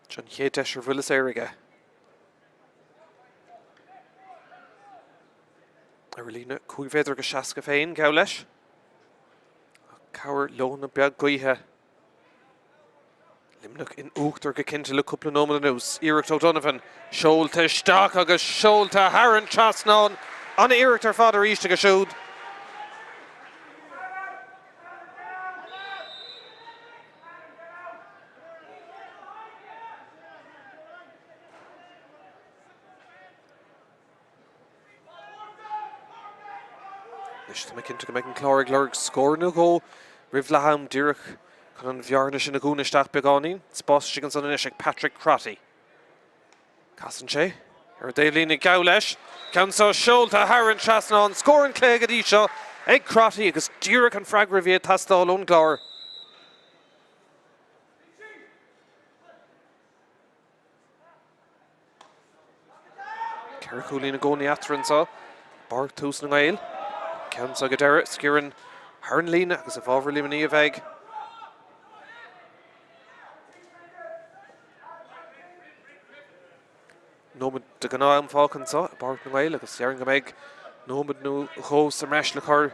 Seo an chéad deis ar bhuille saor aige. Ar líne 5 mhéadar agus 60 féin, gabh leis. Cabhair leoithne beag gaoithe. Luimneach in uachtar go cinnte le cúpla nóiméad anuas. Iarracht O'Donovan seolta isteach agus seolta thar an trasnán. An-iarracht ar fad arís aige siúd. Anois tá mé cinnte go mbeidh an Clár ag lorg scór nó dhó roimh leath am díreach chun an bhearna sin a dhúnadh isteach beagáinín. Spás istigh ansan anois ag Patrick Crotty. Casann sé ar an dtaobhlíne, gabh leis. Ceann seo seolta thar an trasnán. Scór an chluiche go dtí seo ag Crotty agus díreach an freagra a bhí ag teastáil ón gClár. 4 chúilín i gcónaí eatarthu anseo i bPáirc Tús na nGael. Ceann seo ag an deireadh, sciorrann thar an líne agus i bhfabhar Luimnigh a bheidh. Nóiméad de ghnáth-am fágtha anseo i bPáirc na nGael agus déarfainn go mbeidh nóiméad nó dhó sa mbreis le cur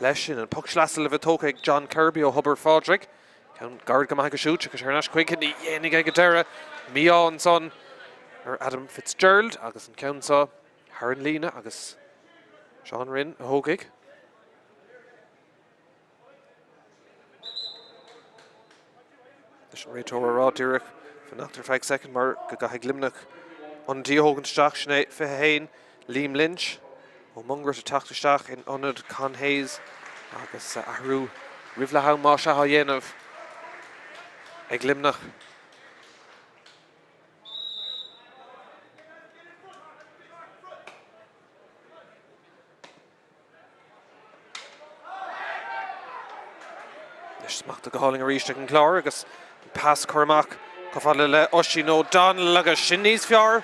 leis sin. An poc sleasa le bheith tógtha ag John Kirby ó Thobar Phádraig. Ceann gairid go maith aige siúd, tiocfaidh sé thar n-ais chuige, ní dhéanfaidh ag an deireadh. Mí-ádh ansan ar Adam Fitzgerald agus an ceann seo thar an líne agus Seán Rynne a thógfaidh. Leis an réiteoir a rá díreach fanacht ar feadh soicind mar go gcaithfidh Luimneach ionadaí a thógaint isteach, sin é 21 Liam Lynch ó Mungairit ag teacht isteach in ionad Con Hayes agus athrú roimh leath am más ea á dhéanamh ag Luimneach. Anois smachta go hálainn arís ag an gClár agus an pas curtha amach chomh fada le Oisín O'Donnell agus sin níos fearr.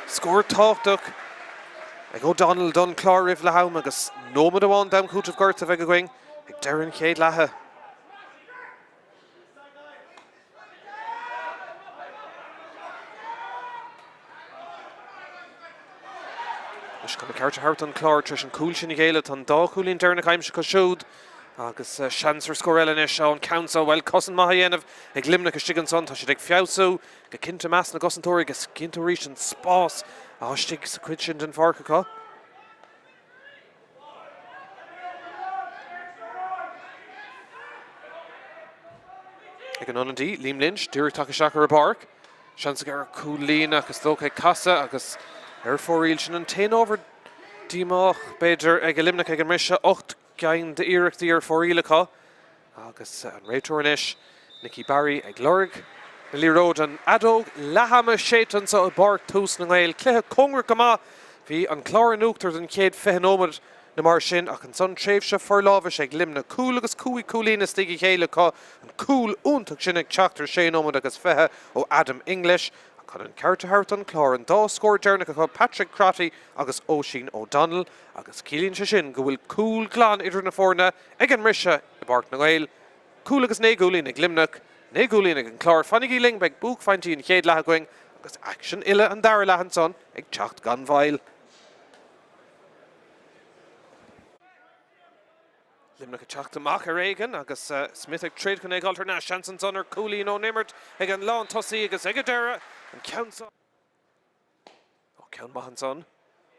Scór tábhachtach ag O'Donnell don Chlár roimh leath am agus nóiméad amháin d'am cúitimh gorta a bheidh againn ag deireadh an chéad leatha. Anois chun an ceart a thabhairt don Chlár tar éis an cúl sin a ghéilleadh, tá an dá chúilín deireanach aimsithe acu siúd. Agus seans ar scór eile anois ón ceann seo. Bhuel, cosaint maith á dhéanamh ag Luimneach istigh ansan. Tá siad ag feabhsú go cinnte i measc na gcosantóirí agus cinnte arís an spás atá istigh sa chuid sin den pháirc acu. Ag an ionadaí, Liam Lynch, díreach tagtha isteach ar an bpáirc. Seans aige ar chúilín ach is dócha ag casadh agus ar fóraoil. Sin an t-aon ábhar díomách, b'fhéidir, ag Luimneach ag an mbriseadh. 8 gceann d'iarrachtaí ar fóraoil acu agus an réiteoir anois, Nicky Barry, ag lorg na liathróide. An fheadóg leath-ama séidte anseo i bPáirc Tús na nGael. Cluiche cóngarach go maith. Bhí an Clár in uachtar don chéad 20 nóiméad nó mar sin ach ansan tréimhse forlámhais ag Luimneach. Cúl agus cúig chúilín istigh a chéile acu. An cúl iontach sin ag teacht ar sé nóiméad agus 20 ó Adam English. Ach chun an ceart a thabhairt don Chlár, an dá scór deireanach acu, Patrick Crotty agus Oisín O'Donnell. Agus ciallaíonn sé sin go bhfuil cúl glan idir na foirne ag an mbriseadh i bPáirc na nGael. Cúl agus 9 gcúilín ag Luimneach, 9 gcúilín ag an Clár. Fanaigí linn, beidh buaicphointí an chéad leath againn agus aicsean uile an dara leath ansan ag teacht gan mhoill. Luimneach ag teacht amach ar éigean agus Smith ag troid chun é a dhul thar n-ais. Seans ansan ar chúilín ón imirt ag an lántosaí agus ag an deireadh an ceann seo. Ó, ceann maith ansan.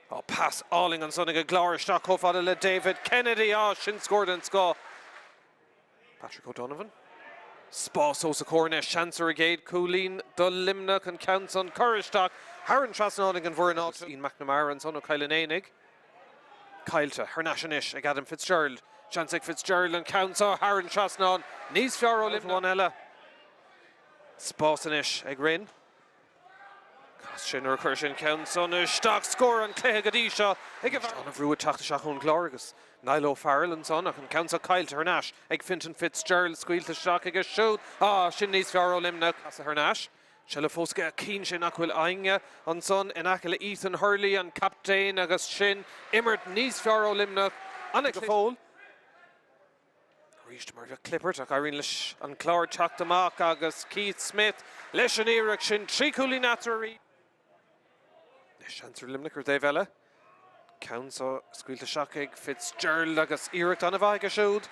Ó, pas álainn ansan ag an gClár isteach chomh fada le David Kennedy. Á, sin scór den scoth. Patrick O'Donovan. Spás os a chomhair anois. Seans ar a gcéad chúilín do Luimneach. An ceann san curtha isteach thar an trasnán ag an bhfoireann áitiúil. Ian McNamara ansan ó Chill an Éanaigh. Caillte thar n-ais anois ag Adam Fitzgerald. Seans ag Fitzgerald an ceann seo thar an trasnán. Níos fearr ó Luimneach. Eile. Spás anois ag Rinn. Chas sé nuair a chuir sé an ceann san isteach. Scór an chluiche go dtí seo ag an bhfear. An-bhrú ag teacht isteach ón gClár agus Niall O'Farrell ansan ach an ceann seo caillte thar n-ais ag Fintan Fitzgerald. Scaoilte isteach aige siúd. Ah, sin níos fearr ó Luimneach. Casadh thar n-ais. Seilbh fós aige. Chinn sé nach bhfuil éinne ansan in aice le Ethan Hurley, an captaen, agus sin imirt níos fearr ó Luimneach. An-go fóill. Arís mar a bheadh clibirt ach éiríonn leis an Clár teacht amach agus Keith Smith leis an iarracht sin. 3 chúilín eatarthu arís. Anois seans ar Luimneach ar an dtaobh eile. Ceann seo scaoilte isteach ag Fitzgerald agus iarracht an-mhaith aige siúd.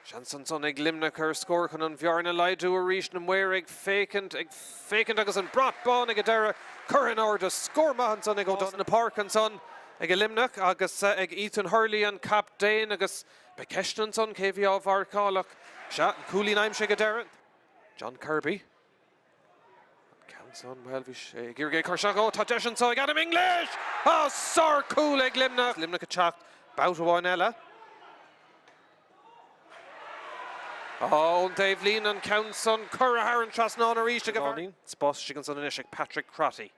Seans ansan ag Luimneach ar scór chun an bhearna a laghdú arís. Na maoir ag féachaint, ag féachaint agus an brat bán ag an deireadh curtha in airde. Scór maith ansan ag O'Donnell. Na páirce ansan ag Luimneach agus ag Ethan Hurley an captaen agus Beidh ceist ansan cé a bhí á mharcáil ach sea, an cúilín aimsithe ag an deireadh. John Kirby. An ceann san, bhuel, bhí sé ag iarraidh é a chur isteach. Ó, tá deis anso ag Adam English! Á, sár-chúl ag Luimneach! Luimneach ag teacht babhta amháin eile. Á, ón taobhlíne an ceann san curtha thar an trasnán arís ag an bhfear. Spás istigh ansan anois ag Patrick Crotty.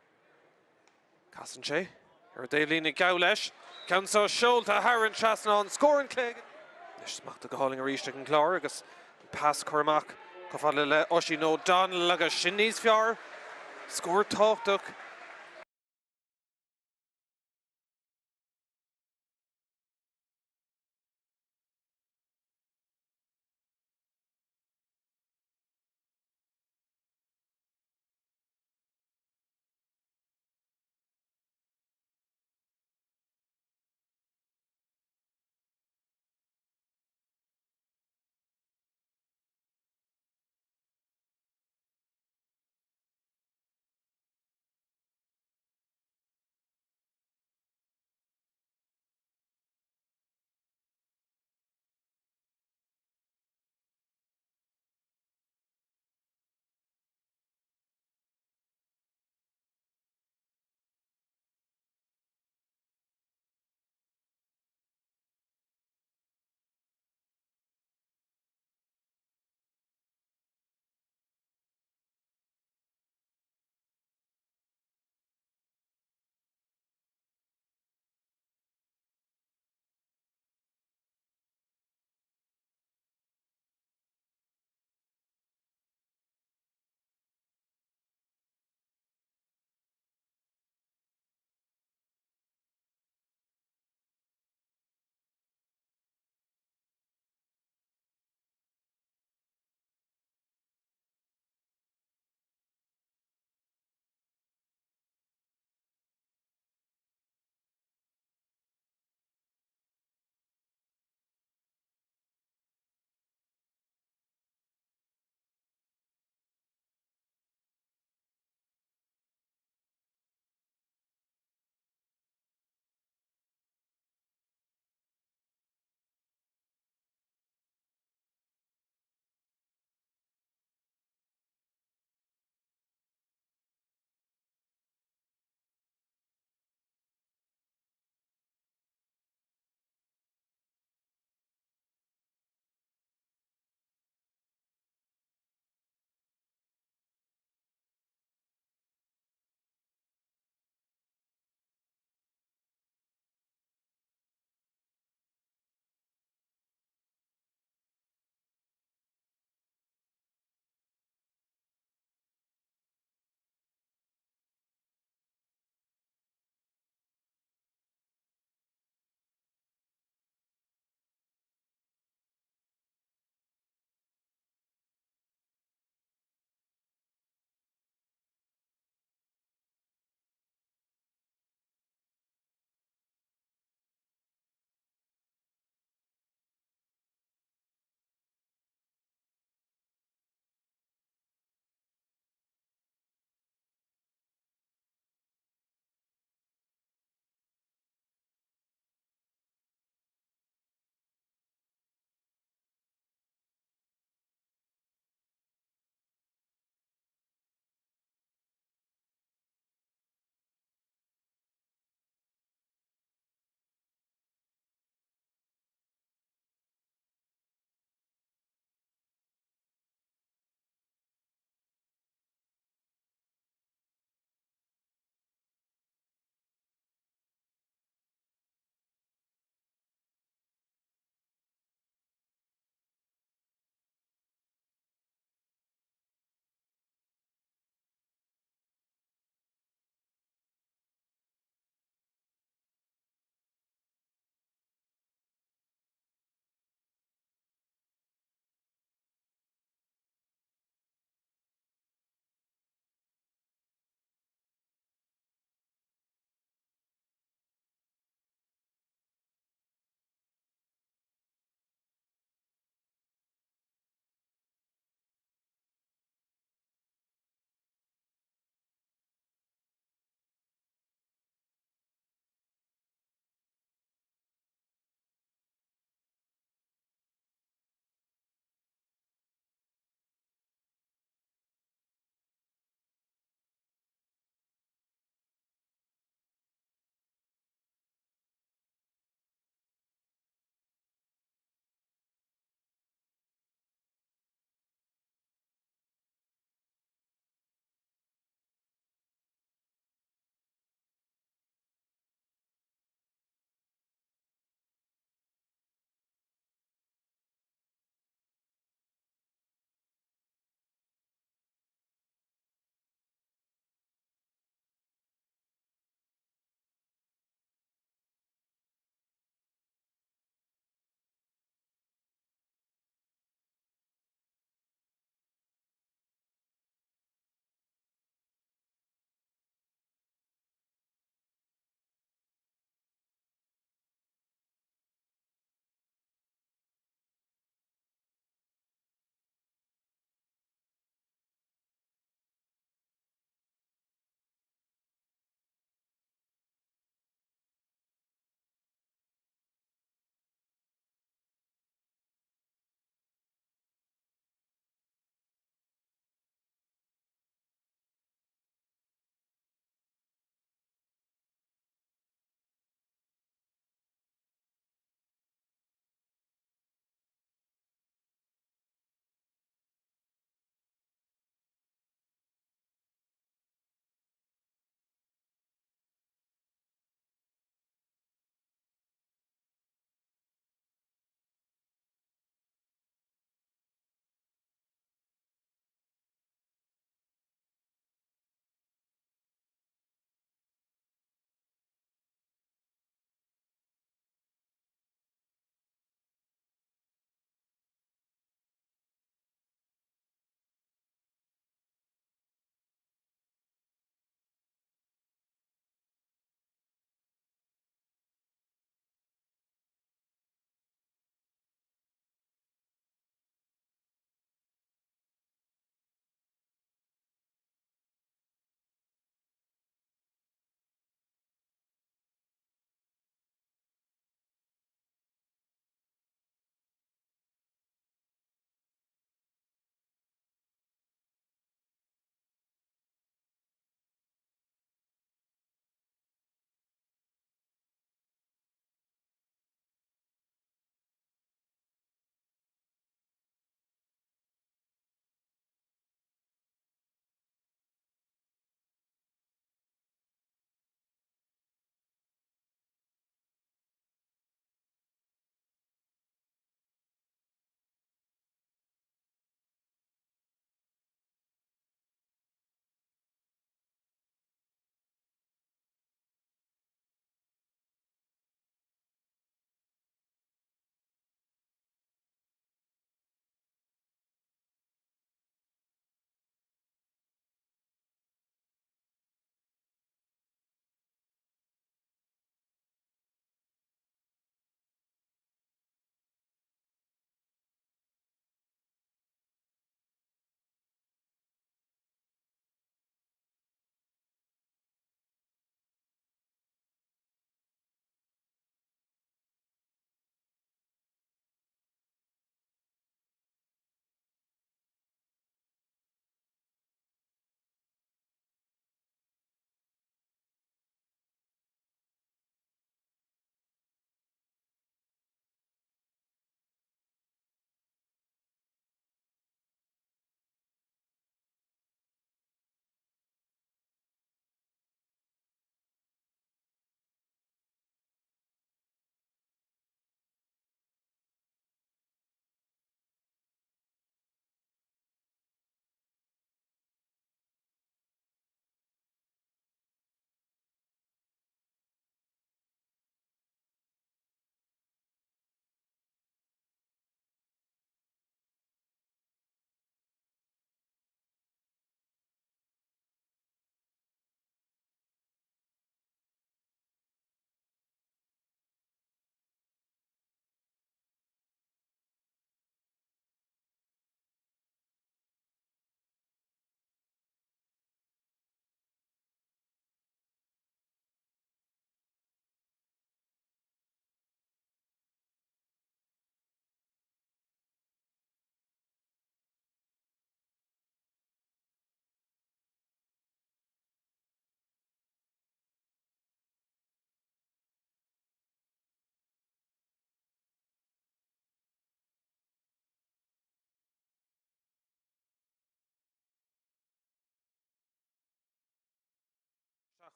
Casann sé ar an dtaobhlíne, gabh leis. Ceann seo seolta thar an trasnán. Scór an chluiche. Anois smachtaithe go hálainn arís ag an gClár agus an pas curtha amach chomh fada le Oisín O'Donnell agus sin níos fearr. Scór tábhachtach.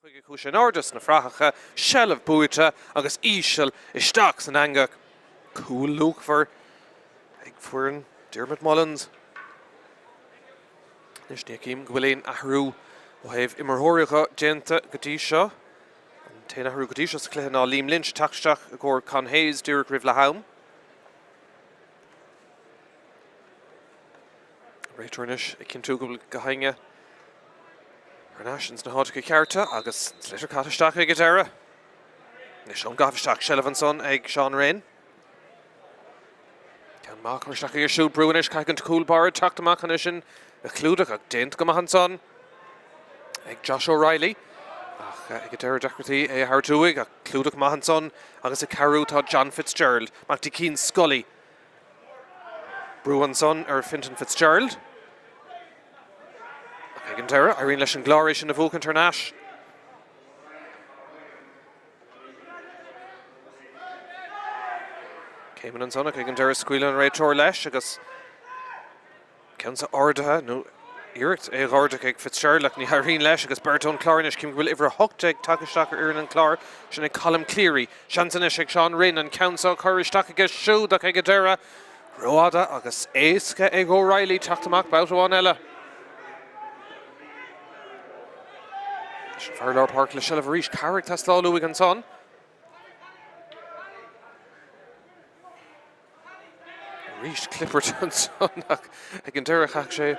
Chuige chuaigh sé in airde sna frathacha, seilbh buaite agus íseal isteach san eangach. Cúl luachmhar ag foireann Diarmuid Mullins. Anois ní fheicim go bhfuil aon athrú ó thaobh imreoirí dhe déanta go dtí seo. An t-aon athrú go dtí seo sa chluiche ná Liam Lynch ag teacht isteach i gcomhair Con Hayes díreach roimh leath am. Réiteoir anois ag cinntiú go bhfuil gach éinne thar n-ais ins na háiteacha cearta agus an sliotar caite isteach ag an deireadh. Anois ón gcaitheamh isteach, seilbh ansan ag Seán Rynne. Ceann maith curtha isteach aige siúd, brú anois, caithfidh an cúl báire teacht amach chun é sin a chlúdach ach déanta go maith ansan ag Josh O'Reilly. Ach ag an deireadh deacrachtaí é a thabhairt uaidh ach clúdach maith ansan agus ag cabhrú tá John Fitzgerald, amach dtí Cian Scully. Brú ansan ar Fintan Fitzgerald. Ach ag an deireadh, éiríonn leis an gClár é sin a bhuachaint thar n-ais. Céimeanna ansan ach ag an deireadh scaoileann an réiteoir leis agus Ceann seo ardaithe, nó iarracht é a dh'ardú ag Fitzgerald ach ní éiríonn leis agus beirt ón Chlár anois. Cím go bhfuil uimhir 18 tagtha isteach ar fhoireann an Chláir, sin é Colm Cleary. Seans anois ag Seán Rynne an ceann seo a chur isteach aige siúd ach ag an deireadh, rófhada agus éasca ag O'Reilly teacht amach babhta amháin eile. Anois an fear lár páirce le seilbh arís, cabhair ag teastáil uaidh ansan. Arís clibirt ansan ach ag an deireadh chaithfeadh sé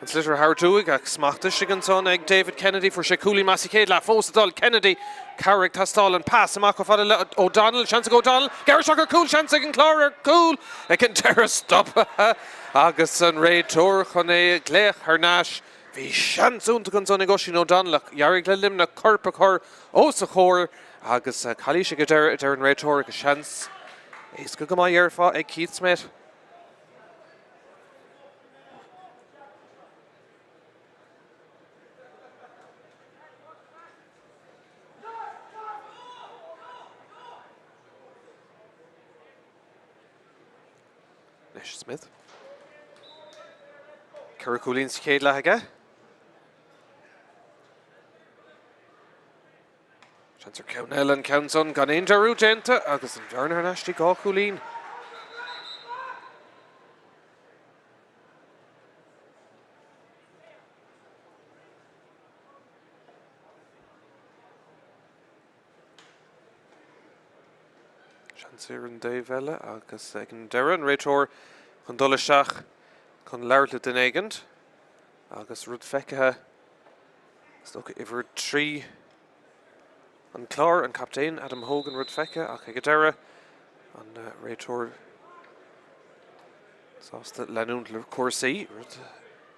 an sliotar a thabhairt uaidh ach smacht istigh ansan ag David Kennedy. Fuair sé cúilín maith sa chéad leath. Fós ag dul Kennedy. Cabhair ag teastáil an pas amach chomh fada le O'Donnell. Seans ag O'Donnell. Gearradh isteach ar cúl. Seans ag an Clár ar cúl. Ag an deireadh stoptha agus an réiteoir chun é a ghlaoch thar n-ais. Bhí seans iontach ansan ag Oisín O'Donnell ach d'éirigh le Luimneach corp a chur os a chomhair. Agus calaois ag an deireadh, a deir an réiteoir, agus seans éasca go maith dhéarfá ag Keith Smith. Anois Smith. 4 cúilín sa chéad leath aige. Seans ar cheann eile an ceann san gan aon dearúd déanta agus an bhearna thar n-ais dtí 2 chúilín. Seans ar an dtaobh eile agus ag an deireadh an réiteoir chun dul isteach chun labhairt le duine éigint agus rud feicthe Is dócha uimhir 3 an Chláir, an captaen Adam Hogan rud feicthe ach ag an deireadh an réiteoir sásta leanúint le cúrsaí, rud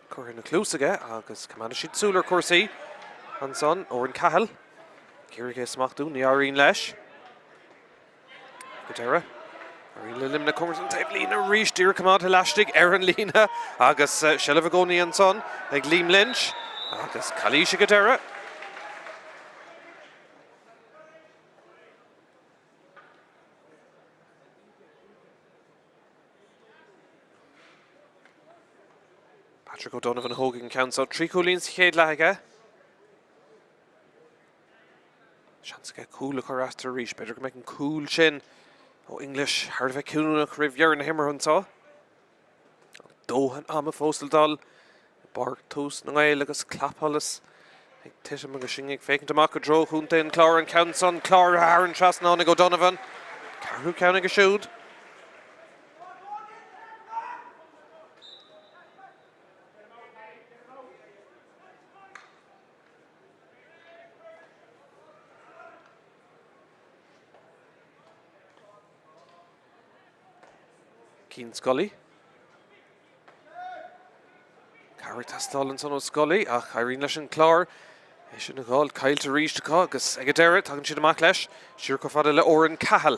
curtha ina chluas aige agus coimeádfaidh siad súil ar chúrsaí ansan. Oran Cahill ag iarraidh é a smachtú, ní éiríonn leis. Ag an deireadh, éiríonn le Luimneach cóngarach don taobhlíne arís, díreach coimeádtha laistigh ar an líne agus seilbh i gcónaí ansan ag Liam Lynch agus calaois ag an deireadh. Patrick O'Donovan a thógfaidh an ceann seo. 3 chúilín sa chéad leath aige. Seans aige cúl a chur eatarthu arís. B'fhéidir go mbeidh an cúl sin ó English thar a bheith cinniúnach roimh dheireadh na himeartha anseo. Dóthain ama fós le dul i bPáirc Tús na nGael agus clapsholas ag titim agus sinn ag féachaint amach i dtreo Chontae an Chláir. An ceann san cláraithe thar an trasnán ag O'Donovan. Ceathrú ceann aige siúd. Cian Scully. Cabhair ag teastáil ansan ó Scully ach éiríonn leis an Clár é sin a dh'fháil caillte arís acu agus ag an deireadh tagann siad amach leis siar chomh fada le Oran Cahill.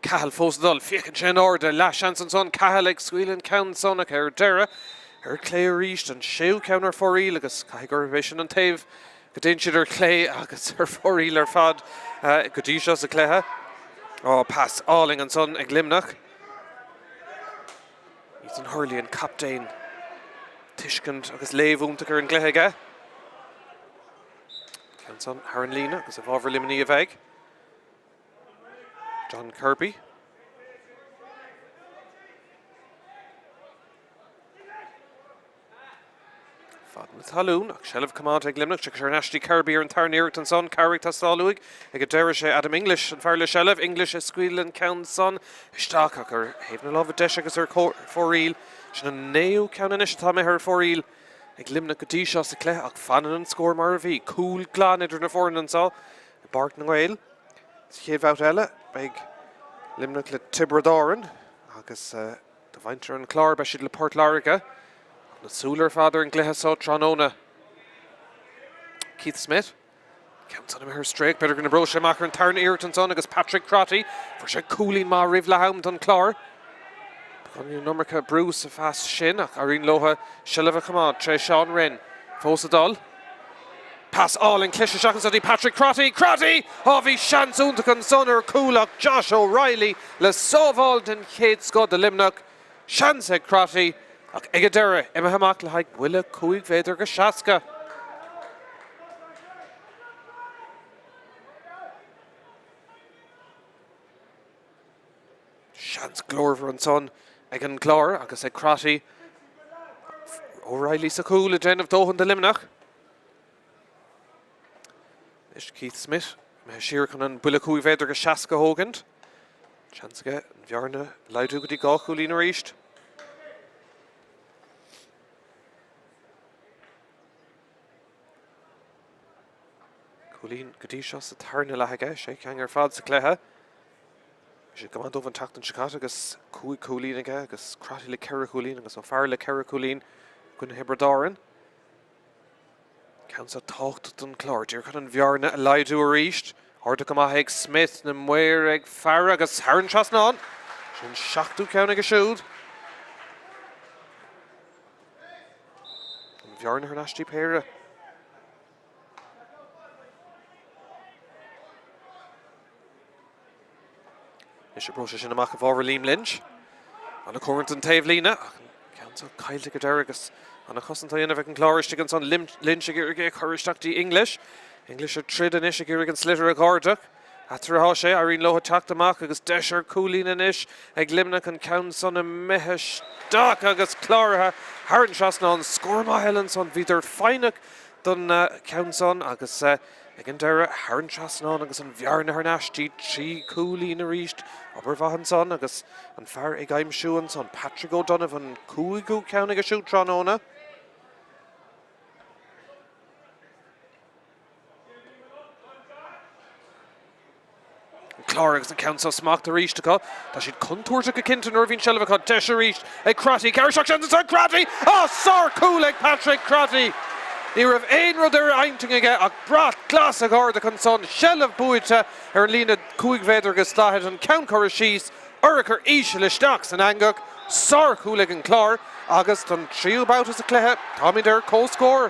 Cahill fós ag dul, féachann sé in airde, leathsheans ansan, Cahill ag scaoileadh an ceann san ach ar deireadh, ar clé arís, an séú ceann ar fóraoil agus caithfidh gurb é sin an taobh go dtéann siad ar clé agus ar fóraoil ar fad go dtí seo sa chluiche. Ó, pas álainn ansan ag Luimneach. Ethan Hurley, an captaen, tuiscint agus léamh iontach ar an gcluiche aige. Ceann san thar an líne agus i bhfabhar Luimnigh a bheidh. John Kirby. Fad na talún ach seilbh coimeádta ag Luimneach. Tiocfaidh sé thar n-ais dtí Kirby ar an tarna iarracht ansan. Cabhair ag teastáil uaidh. Ag an deireadh sé Adam English an fear le seilbh. English ag scaoileadh an ceann san isteach ach ar thaobh na láimhe deise agus ar fóraoil. Sin an naoú ceann anois atá imithe ar fóraoil ag Luimneach go dtí seo sa chluiche ach fanann an scór mar a bhí. Cúl glan idir na foirne anseo i bPáirc na nGael. Sa chéad bhabhta eile beidh Luimneach le Tiobraid Árann agus Do mhuintir an Chláir, beidh siad le Port Láirge. Ach na súile ar fad ar an gcluiche seo tráthnóna. Keith Smith. Ceann san imithe ar strae, b'fhéidir go n-oibreoidh sé amach ar an tarna iarracht ansan agus Patrick Crotty. Fuair sé cúilín maith roimh leath am don Chlár. Beagáinín an iomarca brú sa phas sin ach éiríonn leo seilbh a choimeád tré Seán Rynne. Fós ag dul. Pas álainn cliste isteach anso dtí Patrick Crotty. Crotty! Á bhí seans iontach ansan ar chúl ach Josh O'Reilly le sábháil den chéad scoth do Luimneach. Seans ag Crotty ach ag an deireadh imithe amach le haghaidh buille 5 mhéadar go 60. Seans glórmhar ansan ag an gClár agus ag Crotty. O'Reilly sa chúl ag déanamh dóthain do Luimneach. Anois Keith Smith imithe siar chun an buille 5 mhéadar go 60 a thógaint. Seans aige an bhearna a laghdú go dtí 2 chúilín arís. Cúilín go dtí seo sa tarna leath aige, sé cheann ar fad sa chluiche. Bhí sé go maith dóibh an tseachtain seo caite agus 5 chúilín aige agus Crotty le 4 chúilín agus O'Farrell le 4 chúilín i gcoinne Thiobraid Árann. Ceann seo tábhachtach don Chlár, díreach chun an bhearna a laghdú arís. Ardú go maith ag Smith, na maoir ag faire agus thar an trasnán. Sin an seachtú ceann aige siúd. An bhearna thar n-ais dtí péire. Anois oibreoidh sé sin amach i bhfabhar Liam Lynch. An-chomhroinnt don taobhlíne ach an ceann seo caillte go deireadh agus an-chosaint á dhéanamh ag an gClár istigh ansan. Lynch ag iarraidh é a chur isteach dtí English. English ag troid anois ag iarraidh an sliotar a dh'ardach. Eatarthu atá sé, éiríonn leo teacht amach agus deis ar chúilín anois ag Luimneach an ceann san imithe isteach agus cláraithe thar an trasnán. Scór maith eile ansan, bhíodar foighneach don cheann san agus ag an deireadh thar an trasnán agus an bhearna thar n-ais dtí 3 chúilín arís. Obair mhaith ansan agus an fear ag aimsiú ansan, Patrick O'Donovan, cúigiú ceann aige siúd tráthnóna. An Clár agus an ceann seo smachtaithe arís acu. Tá siad contúirteach go cinnte nuair a bhíonn seilbh acu. Deis arís ag Crotty. 47 seans ansan Crotty! Á, sár-chúl ag Patrick Crotty! Ní raibh aon rud ar a intinn aige ach brat glas a dh'ardach ansan. Seilbh buaite ar an líne 5 mhéadar agus 40. An ceann curtha síos. Urchar íseal isteach san eangach. Sár-chúl ag an Clár agus don tríú babhta sa chluiche táimid ar comhscór.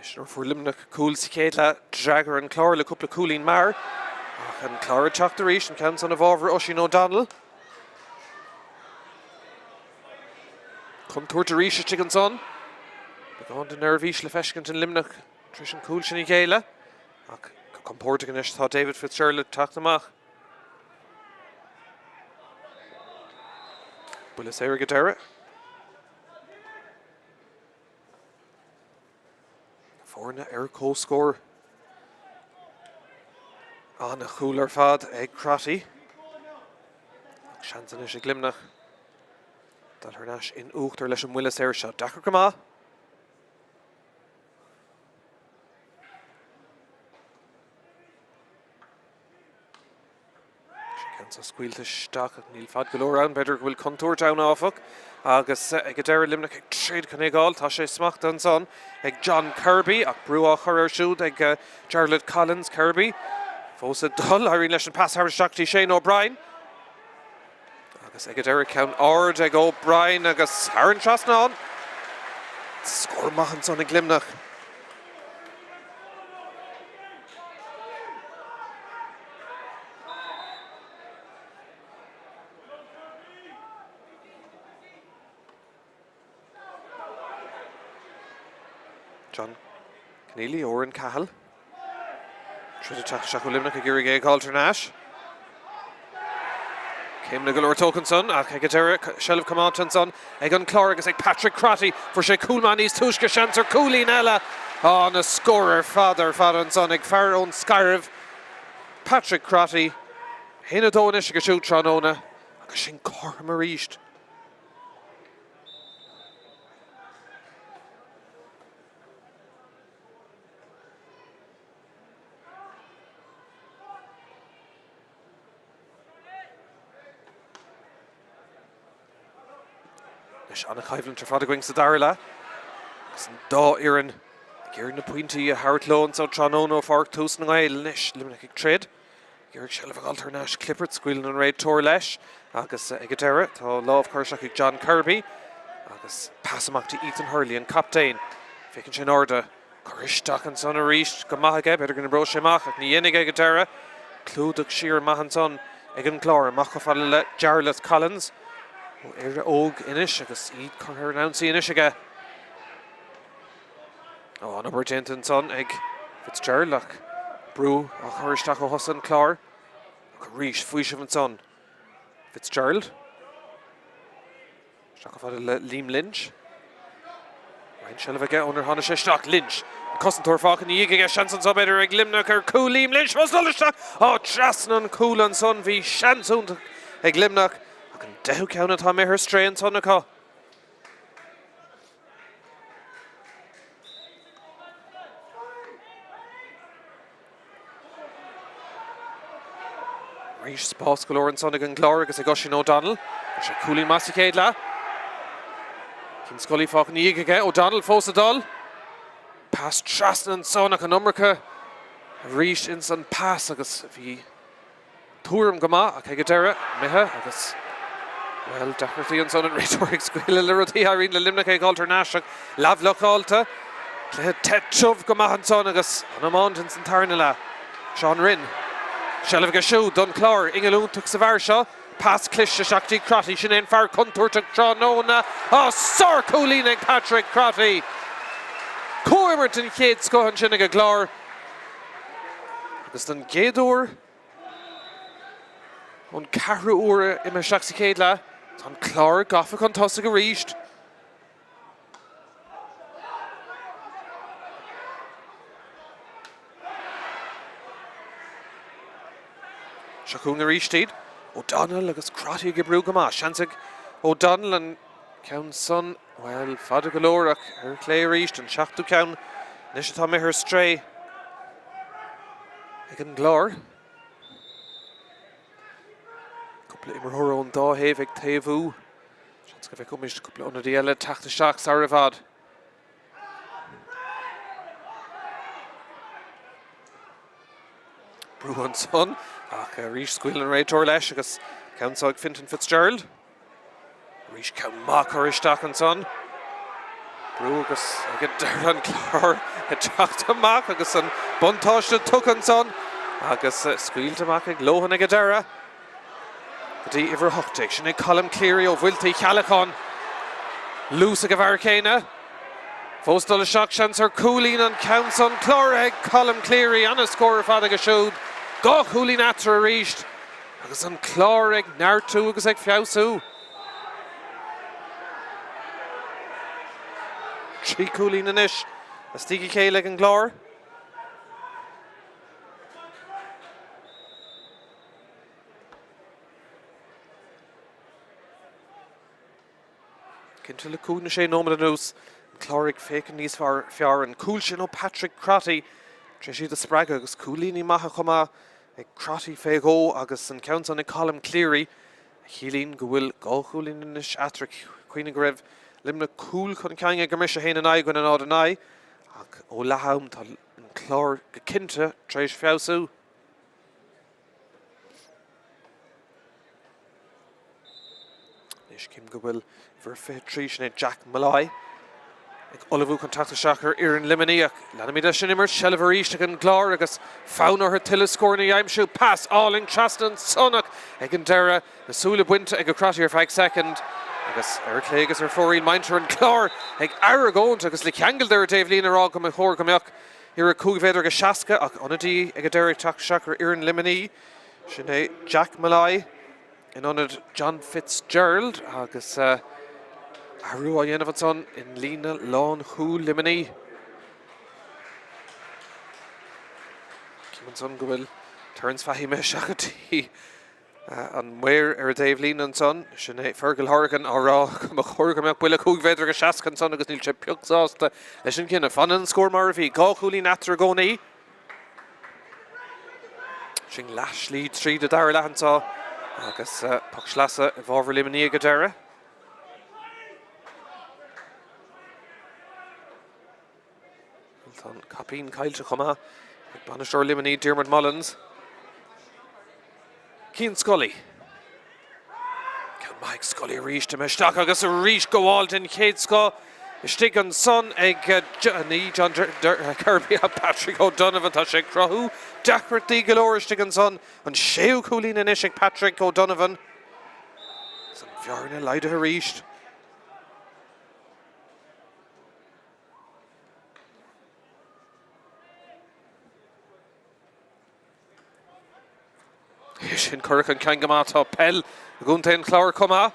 Anois nuair a fuair Luimneach cúl sa chéad leath, d'fhreagair an Clár le cúpla cúilín mear. Ach an Clár ag teacht arís, an ceann san i bhfabhar Oisín O'Donnell. Contúirt arís istigh ansan. Beagán de neirbhís le feiscint in Luimneach tar éis an cúl sin a ghéilleadh. Ach go compordach anois tá David Fitzgerald ag teacht amach. Buille saor ag an deireadh. Na foirne ar comhscór. An-chúl ar fad ag Crotty. Ach seans anois ag Luimneach dul thar n-ais in uachtar leis an mbuille saor seo. Deacair go maith. Ceann seo scaoilte isteach ach níl fad go leor ann. B'fhéidir go bhfuil contúirt ann áfach. Agus ag an deireadh Luimneach ag troid chun é a fháil. Tá sé smachtaithe ansan ag John Kirby ach brú á chur air siúd ag Jarlath Collins. Kirby fós ag dul. Éiríonn leis an pas thar isteach dtí Shane O'Brien. Agus ag an deireadh ceann ard ag O'Brien agus thar an trasnán. Scór maith ansan ag Luimneach. John Conneely, Oran Cahill. Troid ag teacht isteach ó Luimneach ag iarraidh é a fháil thar n-ais. Céimeanna go leor tógtha ansan ach ag an deireadh seilbh coimeádta ansan ag an Clár agus ag Patrick Crotty. Fuair sé cúl maith níos túisce, seans ar cúilín eile. Á, na scór ar fad ar fad ansan ag fear ón Scairbh, Patrick Crotty. 1-2 anois aige siúd tráthnóna agus sin cothrom arís. Anois an-choimhlint ar fad againn sa dara leath agus an dá fhoireann ag iarraidh na pointí a thabhairt leo anseo tráthnóna ó Pháirc Tús na nGael. Anois Luimneach ag troid, ag iarraidh seilbh a fháil thar n-ais. Clippard, scaoileann an réiteoir leis agus ag an deireadh tá lámh curtha isteach ag John Kirby agus pas amach do Ethan Hurley, an captaen. Féachann sé in airde. Curtha isteach ansan arís go maith aige, b'fhéidir go n-oibreoidh sé amach ach ní dhéanfaidh ag an deireadh. Clúdach siar maith ansan ag an gClár, amach chomh fada le Jarlath Collins ó Éire Óg anois agus iad curtha ar an ionsaí anois aige. Ó, an obair déanta ansan ag Fitzgerald ach brú á chur isteach ó thosaithe an Chláir. Ach arís faoiseamh ansan Fitzgerald. Isteach chomh fada le Liam Lynch. Roinnt seilbh aige ónar tháinig sé isteach. Lynch, an cosantóir fágtha ina dhiaidh aige. Seans anso b'fhéidir ag Luimneach ar chúl. Liam Lynch fós dul isteach. Á, trasna an chúl ansan. Bhí seans iontach ag Luimneach ach an deichiú ceann atá imithe ar strae ansan acu. Arís spás go leor ansan ag an gClár agus ag Oisín O'Donnell. Fuair sé cúilín maith sa chéad leath. Cian Scully fágtha ina dhiaidh aige. O'Donnell fós ag dul. Pas trasna ansan ach an iomarca arís ins an pas agus bhí tuairim go maith ach ag an deireadh, imithe agus, bhuel, deacrachtaí ansan an réiteoir ag scaoileadh le rudaí, éiríonn le Luimneach é a fháilt thar n-ais ach leathbhlocáilte. Cluiche te tiubh go maith ansan agus an iomáint ins an tarna leath. Seán Rynne. Seilbh aige siúd don Chlár. Ingeal iontach sa bhfear seo. Pas cliste isteach dtí Crotty. Sin é an fear contúirteach tráthnóna. Á, sár-chúilín ag Patrick Crotty! Comhimirt den chéad scoth ansin ag an gClár. Agus don gcéad uair ón ceathrú uair imithe isteach sa chéad leath, tá an Clár gafa chun tosaigh arís. Seo chugainn arís iad. O'Donnell agus Crotty ag oibriú go maith. Seans ag O'Donnell an ceann san, bhuel, fada go leor ach ar chlé arís, an seachtú ceann anois atá imithe ar strae ag an gClár. Cúpla imreoir ón dá thaobh ag taobhú. Seans go bhfeicfimid cúpla ionadaí eile teacht isteach sar i bhfad. Brú ansan ach arís scaoileann an réiteoir leis agus ceann seo ag Fintan Fitzgerald. Arís ceann maith curtha isteach ansan. Brú agus ag an deireadh an Clár ag teacht amach agus an buntáiste tugtha ansan agus scaoilte amach ag Lohan ag an deireadh. Go dtí uimhir 18. Sin é Colm Cleary ó Mhuilte Uí Cheallacháin. Luas ag an bhfear céanna. Fós dul isteach, seans ar chúilín an ceann san. Cláraithe ag Colm Cleary. Ana-scór ar fad aige siúd. 2 chúilín eatarthu arís agus an Clár ag neartú agus ag feabhsú. 3 chúilín anois istigh a chéile ag an gClár. Cinnte le cúig nó sé nóiméad anuas, an Clár ag féachaint níos fearr. An cúl sin ó Patrick Crotty tar éis iad a spreagadh agus cúilíní maithe chomh maith ag Crotty fé dhó agus an ceann san ag Colm Cleary a chiallaíonn go bhfuil 2 chúilín anois eatarthu. Cuimhnigh go raibh Luimneach cúl chun cinn ag an mbriseadh 1 in aghaidh 0 in aghaidh ach ó leath am tá an Clár go cinnte tar éis feabhsú. Anois cím go bhfuil uimhir 23, sin é Jack Molloy, ag ullmhú chun teacht isteach ar fhoireann Luimnigh. Leanaimid leis an imirt, seilbh arís ag an gClár agus fonn orthu tuilleadh scóranna a aimsiú. Pas álainn trasna ansan ach ag an deireadh, na súile bainte ag Crotty ar feadh soicind. Agus ar clé agus ar fóraoil muintir an Chláir ag argóint agus le ceangal ar an dtaobhlíne ag rá go mba chóir go mbeadh iarraidh 5 mhéadar agus 60 ach ionadaí ag an deireadh ag teacht isteach ar fhoireann Luimnigh. Sin é Jack Molloy in ionad John Fitzgerald agus athrú á dhéanamh ansan in líne lánchúil Luimnigh. Cím ansan go bhfuil Terence Fahy imithe isteach go dtí an maor ar an dtaobhlíne ansan. Sin é Fergal Horgan á rá go mba chóir go mbeadh buille 5 mhéadar agus 60 ansan agus níl sé pioc sásta leis an gcinneadh. Fanann an scór mar a bhí, 2 chúilín eatarthu i gcónaí. Sin leathshlí tríd an dara leath anseo agus poc sleasa i bhfabhar Luimnigh ag an deireadh. Tá an caipín caillte chomh maith ag bainisteoir Luimnigh, Diarmuid Mullins. Cian Scully. Ceann maith ag Scully arís, imithe isteach agus arís gabháil den chéad scoth istigh ansan ag ní John Kirby ach Patrick O'Donovan. Tá sé ag cruthú deacrachtaí go leor istigh ansan. An séú cúilín anois ag Patrick O'Donovan. Is an bhearna laghdaithe arís. Sin curtha chun cinn go maith. Tá peil i gcontae an Chláir chomh maith.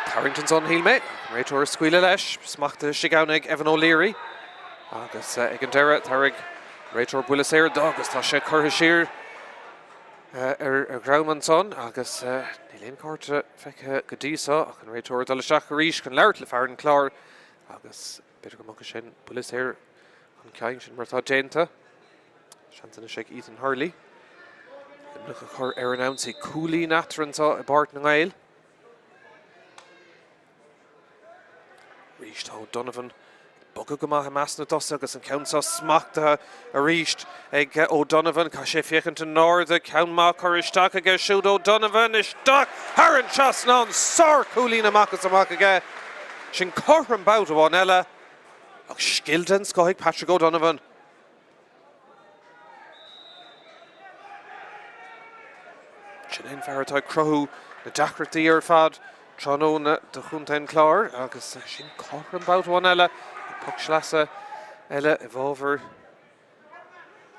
Tarraingt ansan, shíl mé. An réiteoir ag scaoileadh leis. Smachtaithe istigh ann ag Evan O'Leary. Agus ag an deireadh, thabharfaidh an réiteoir buille saor dó agus tá sé curtha siar ar a dhroim ansan agus níl aon chárta feicthe go dtí seo ach an réiteoir ag dul isteach arís chun labhairt le fear an Chláir agus b'fhéidir go mbogfaidh sé an buille saor chun cinn, sin mar atá déanta. Seans anois ag Ethan Hurley. Luimneach a chur ar an ionsaí. Cúilín eatarthu anseo i bPáirc na nGael. Arís tá O'Donovan ag bogadh go maith i measc na dtosaithe agus an ceann seo smachtaithe arís ag O'Donovan. Caithfidh sé féachaint in airde. Ceann maith curtha isteach aige siúd O'Donovan isteach thar an trasnán. Sárchúilín amach is amach aige. Sin cothrom babhta amháin eile. Ach scil den scoth ag Patrick O'Donovan. Sin é an fear atá ag cruthú na deacrachtaí ar fad tráthnóna do chontae an Chláir agus sin cothrom babhta amháin eile, poc sleasa eile i bhfabhar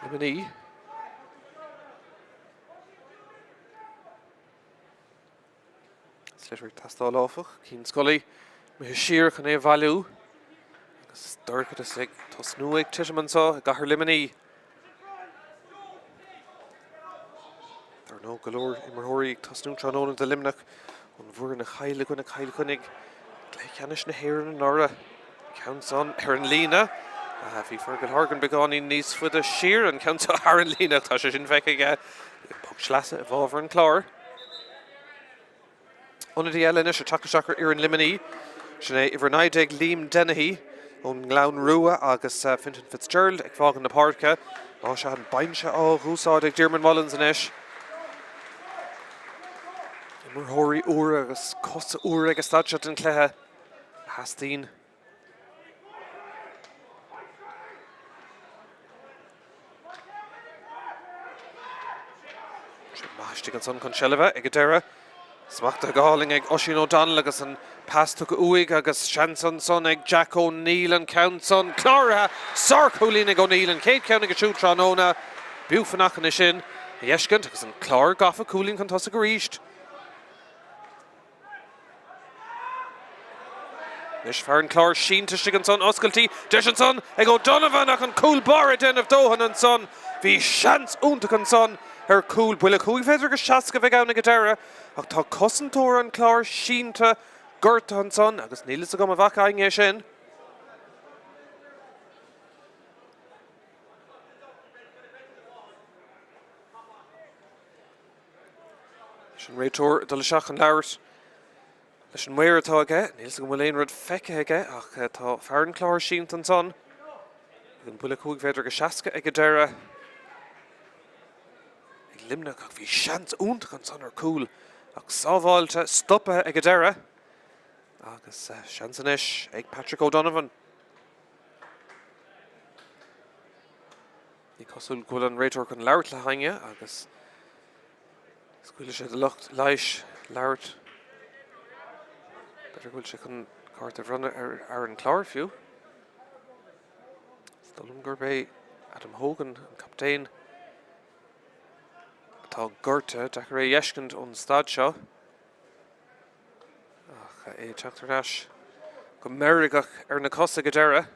Luimnigh. Sliotar ag teastáil áfach, Cian Scully imithe siar chun é a bhailiú agus dorchadas ag tosnú ag titim anseo i gcathair Luimnigh. Dar ndóigh go leor imreoirí ag tosnú tráthnóna do Luimneach ón bhfoireann a chaill i gcoinne Chill Chainnigh i gcluiche ceannais na hÉireann anuraidh. Ceann san ar an líne. Bhí Fergal Horgan beagáinín níos faide siar, an ceann seo thar an líne ach tá sé sin feicthe aige. Poc sleasa i bhfabhar an Chláir. Ionadaí eile anois ag teacht isteach ar fhoireann Luimnigh. Sin é uimhir 19 Liam Dennehy ón nGleann Rua agus Fintan Fitzgerald ag fágaint na páirce. Tá sé an binse á dh'úsáid ag Diarmuid Mullins anois. Imreoirí úra agus cosa úra ag an staid seo den chluiche a theastaíonn. Maith istigh ansan chun seilbhe ag an deireadh. Smachtaithe go hálainn ag Oisín O'Donnell agus an pas tugtha uaidh agus seans ansan ag Jack O'Neill an ceann san cláraithe. Sárchúilín ag O'Neill, an chéad cheann aige siúd tráthnóna. B'fhiú fanacht é sin a fheiscint agus an Clár gafa cúilín chun tosaigh arís. Anois fear an Chláir sínte istigh ansan, oscailtí, deis ansan ag O'Donovan ach an cúl báire ag déanamh dóthain ansan. Bhí seans iontach ansan ar chúl, buille 5 mhéadar agus 60 a bheidh ann ag an deireadh ach tá cosantóir an Chláir sínte gortaithe ansan agus níl fhios agam an bhfaca éinne é sin. Leis an réiteoir ag dul isteach chun labhairt leis an maor atá aige. Níl 'fhios agam an bhfuil aon rud feicthe aige ach tá fear an Chláir sínte ansan. Ag an buille 5 mhéadar agus 60 ag an deireadh ag Luimneach ach bhí seans iontach ansan ar chúl ach sábháilte, stoptha ag an deireadh agus seans anois ag Patrick O'Donovan. Ní cosúil go bhfuil an réiteoir chun labhairt le héinne agus scaoilfidh sé de lucht leighis labhairt. B'fhéidir go bhfuil sé chun cárta a bhronnadh ar fhear an Chláir fiú. Is dóigh liom gurb é Adam Hogan, an captaen, atá gortaithe. Deacair é a fheiscint ón staid seo. Ach é ag teacht ar ais go meirgeach ar na cosa ag an deireadh.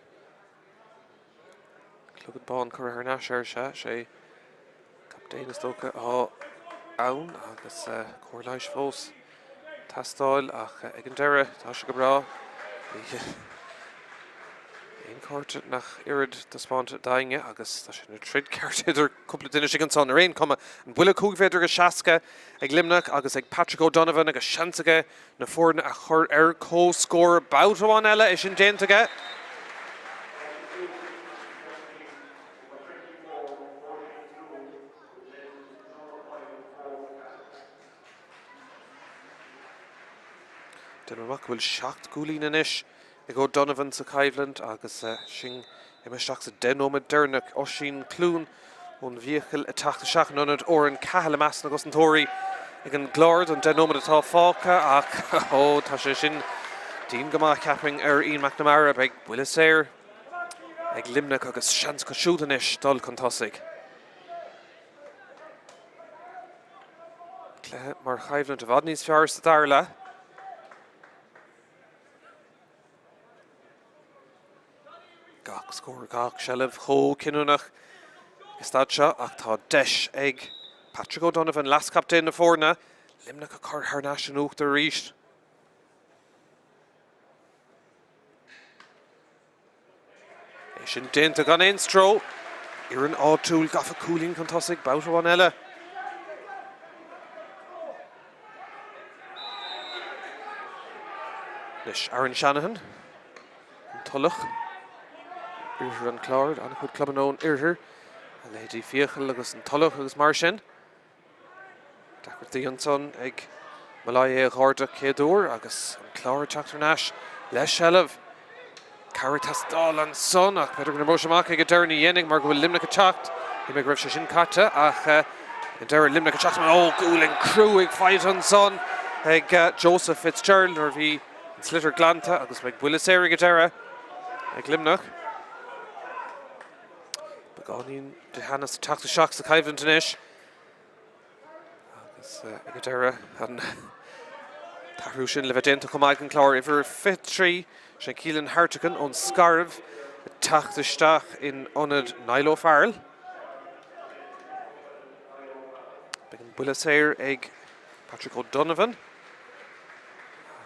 Clogad bán curtha thar n-ais air, sea, sé captaen is dócha atá ann agus cóir leighis fós ag teastáil ach ag an deireadh tá sé go breá. Ní aon chárta nach oiread taispeánta d'éinne agus tá sé ina troid ceart idir cúpla duine istigh ansan. Ar aon chuma, an buille 5 mhéadar agus 60 ag Luimneach agus ag Patrick O'Donovan agus seans aige na foirne a chur ar comhscór. Babhta amháin eile, é sin déanta aige. Déanaim amach go bhfuil 7 gcúilín anois ag O'Donovan sa choimhlint agus sinn imithe isteach sa 10 nóiméad deireanach. Oisín Clune ón bhFiacail ag teacht isteach in ionad Odhrán Cahill i measc na gcosantóirí ag an gClár don 10 nóiméad atá fágtha ach ó tá sé sin dian go maith cheapfainn ar Ian McNamara. Beidh buille saor ag Luimneach agus seans acu siúd anois dul chun tosaigh. Cluiche mar choimhlint i bhfad níos fearr sa dara leath. Gach scór, gach seilbh chomh cinniúnach ag an staid seo ach tá deis ag Patrick O'Donovan, leaschaptaen na foirne, Luimneach a chur thar n-ais in uachtar arís. É sin déanta gan aon stró. Foireann áitiúil gafa cúilín chun tosaigh, babhta amháin eile. Anois Aaron Shanahan, an Tulach, Oirthear an Chláir, an-chuid clubanna ón oirthear, a leithéidí Fiacail agus an Tulach agus mar sin. Deacrachtaí ansan ag Molloy é a dh'ardú chéad uair agus an Clár ag teacht thar n-ais le seilbh. Cabhair ag teastáil ansan ach b'fhéidir go n-oibreoidh sé amach ag an deireadh ní dhéanfaidh mar go bhfuil Luimneach ag teacht. Shíl mé go raibh sé sin caite ach ag an deireadh Luimneach ag teacht. Ó, gualainn cruaidh faighte ansan ag Joseph Fitzgerald nuair a bhí an sliotar glanta agus beidh buille saor ag an deireadh ag Luimneach. Beagáinín de theannas ag teacht isteach sa choimhlint anois. Agus ag an deireadh, an t-athrú sin le bheith déanta chomh maith ag an Clár. Uimhir 23, sin Keelan Hartigan ón Scairbh ag teacht isteach in ionad Niall O'Farrell. Beidh an buille saor ag Patrick O'Donovan.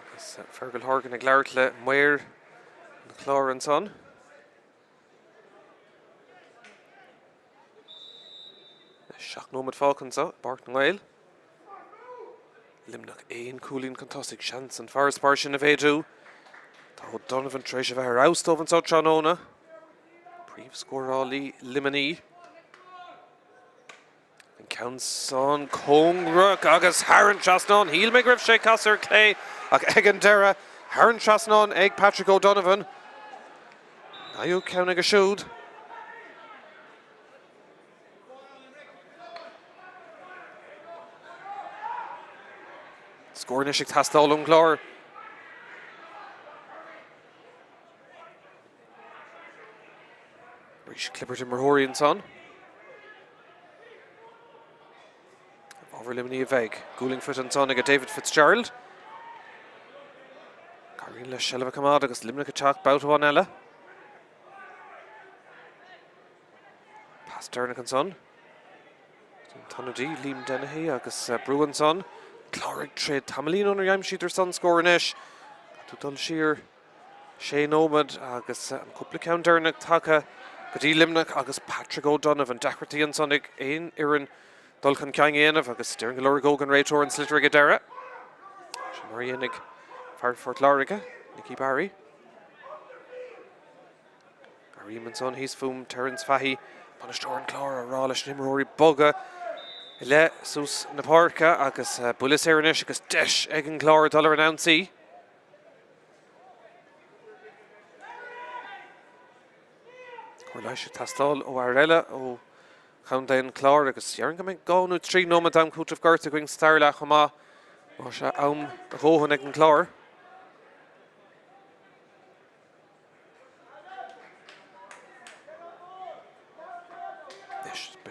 Agus Fergal Horgan ag labhairt le maor an Chláir ansan. 7 nóiméad fágtha anseo i bPáirc na nGael. Luimneach aon chúilín chun tosaigh, seans an farasbarr sin a mhéadú. Tá O'Donovan tar éis a bheith ar fheabhas dóibh anseo tráthnóna. Príomhscórálaí Luimnigh. An ceann san cóngarach agus thar an trasnán. Shíl mé go raibh sé ag casadh ar clé ach ag an deireadh thar an trasnán ag Patrick O'Donovan. Naoú ceann aige siúd. Scór anois ag teastáil ón gClár. Arís clibirt imreoirí ansan. I bhfabhar Luimnigh a bheidh. Gualainn faighte ansan ag David Fitzgerald. Cabhraíonn leis seilbh a choimeád agus Luimneach ag teacht babhta amháin eile. Pas deireanach ansan. An t-ionadaí Liam Dennehy agus brú ansan. Clár ag troid tamaillín ónar aimsíodar san scór anois. Caithfidh tú dul siar. Sé nóiméad agus an cúpla ceann deireanach tagtha go dtí Luimneach agus Patrick O'Donovan. Deacrachtaí ansan ag aon fhoireann dul chun cinn a dhéanamh agus déarfainn go lorgóidh an réiteoir an sliotar ag an deireadh. Sin mar a dhéanfaidh fear Phort Láirge, Nicky Barry. Airím ansan thíos fúm Terence Fahy, bainisteoir an Chláir, á rá leis na himreoirí bogadh i leith suas na páirce agus buille saor anois agus deis ag an gClár dul ar an ionsaí. Cóir leighis ag teastáil ó fhear eile ó Chontae an Chláir agus déarfainn go mbeidh 2 nó 3 nóiméad d'am cúitimh gorta againn sa dara leath chomh maith. Más ea am a dhóthain ag an gClár.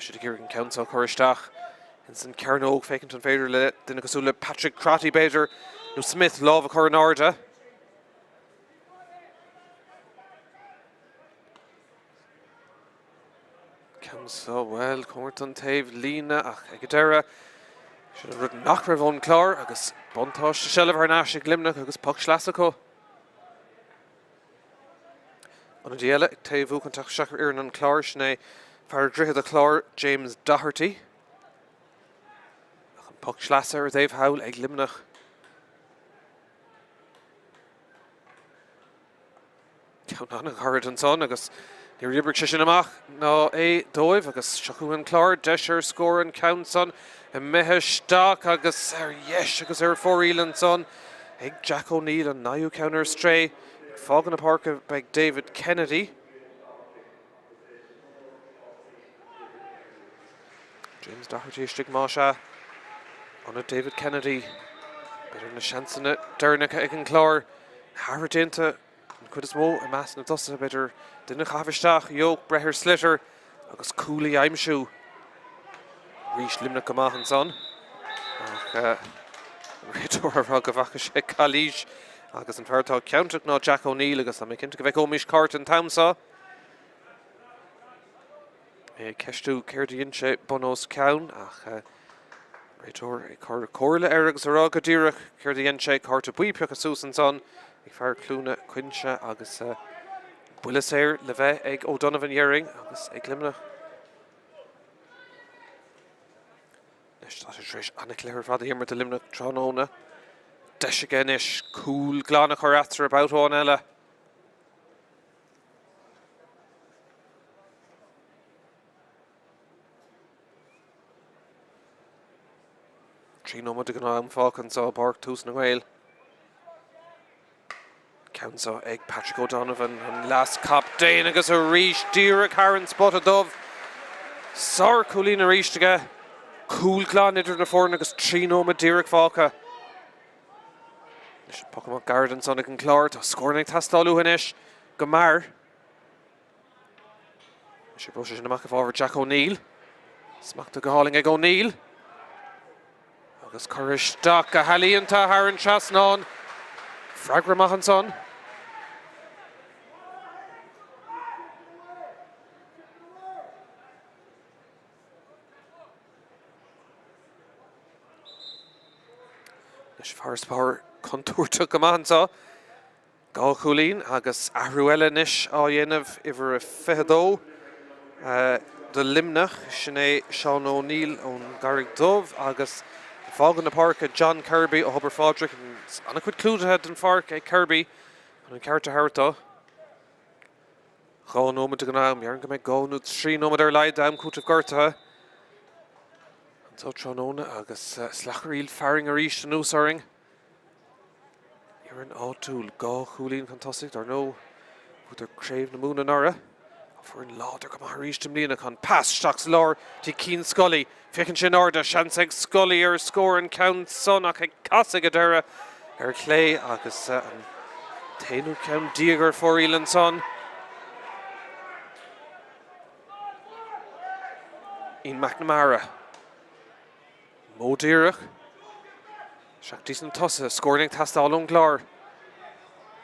Beidh siad ag iarraidh an ceann seo a chur isteach ins an cearnóg, féachaint an féidir le duine cosúil le Patrick Crotty, b'fhéidir, nó Smith lámh a chur in airde. Ceann seo, bhuel, cóngarach don taobh líne ach ag an deireadh, sin an rud nach raibh ón Clár agus buntáiste seilbh thar n-ais ag Luimneach agus poc sleasa acu. Ionadaí eile ag taobhú chun teacht isteach ar fhoireann an Chláir, sin é fear Dhroichead a' Chláir, James Doherty. Ach an poc sleasa ar an dtaobh thall ag Luimneach. Ceann an-ghairid ansan agus níor oibrigh sé sin amach ná é dóibh agus seo chugainn an Clár, deis ar scór an ceann san imithe isteach agus ar dheis agus ar fóraoil ansan ag Jack O'Neill, an naoú ceann ar strae. Ag fágáil na páirce beidh David Kennedy. James Doherty istigh más ea. Ionad David Kennedy. B'fhéidir na seansanna deireanacha ag an Chlár. Athruithe déanta an chuid is mó i measc na dtosaithe. B'fhéidir duine a chaitheamh isteach, Yoke, breith ar sliotar agus cúl a aimsiú. Arís Luimneach go maith ansan. Ach an réiteoir ag rá go bhfaca sé calaois agus an fear atá ciontach ná Jack O'Neill agus tá mé cinnte go bhfeicfimid cárta an t-am seo. É ag ceistiú céard a dhein sé bun os cionn ach an réiteoir ag cur comhairle air agus a rá go díreach céard a dhein sé. Cárta buí pioctha suas ansan ag fear Cluana Coinse agus buille saor le bheith ag O'Donovan déarfainn agus ag Luimneach. Anois tá sé tar éis an-chluiche ar fad a imirt do Luimneach tráthnóna. Deis aige anois cúl glan a chur eatarthu babhta amháin eile. 3 nóiméad den am fágtha anseo i bPáirc Tús na nGael. Ceann seo ag Patrick O'Donovan, an leas-chaptaen agus arís díreach thar an spota dubh. Sár-chúilín arís aige. Cúl glan idir na foirne agus 3 nóiméad díreach fágtha. Anois an poc amach gairid ansan ag an gClár. Tá scóranna ag teastáil uathu anois go mear. Anois ag briseadh sin amach i bhfabhar Jack O'Neill. Smachta go hálainn ag O'Neill. Agus curtha isteach go healaíonta thar an trasnán. Freagra maith ansan. Anois farasbarr contúirteach go maith anseo. Dhá chúilín agus athrú eile anois á dhéanamh, uimhir a 22 do Luimneach, sin é Seán O'Neill ón gCarraig Dhubh agus ag fágáil na páirce John Kirby ó Thobar Phádraig. An-chuid clúdaithe den pháirc ag Kirby chun an ceart a thabhairt dó. 2 nóiméad den am, déarfainn go mbeidh 2 nó 3 nóiméad ar a laghad d'am cúitimh gortaithe anseo tráthnóna agus slacharaíl fearainn arís anuas orainn. Foireann áitiúil, 2 chúilín chun tosaigh, dar ndóigh, bhuadar Craobh na Mumhan anuraidh. Foireann láidir go maith arís i mbliana chun pas isteach sa lár dtí Cian Scully. Féachann sé in airde, seans ag Scully ar scór an ceann san ach ag casadh ag an deireadh ar chlé agus an t-aonú ceann déag ar fóraoil ansan. Ian McNamara. Modh díreach. Isteach dtí na tosaithe. Scóranna ag teastáil ón gClár.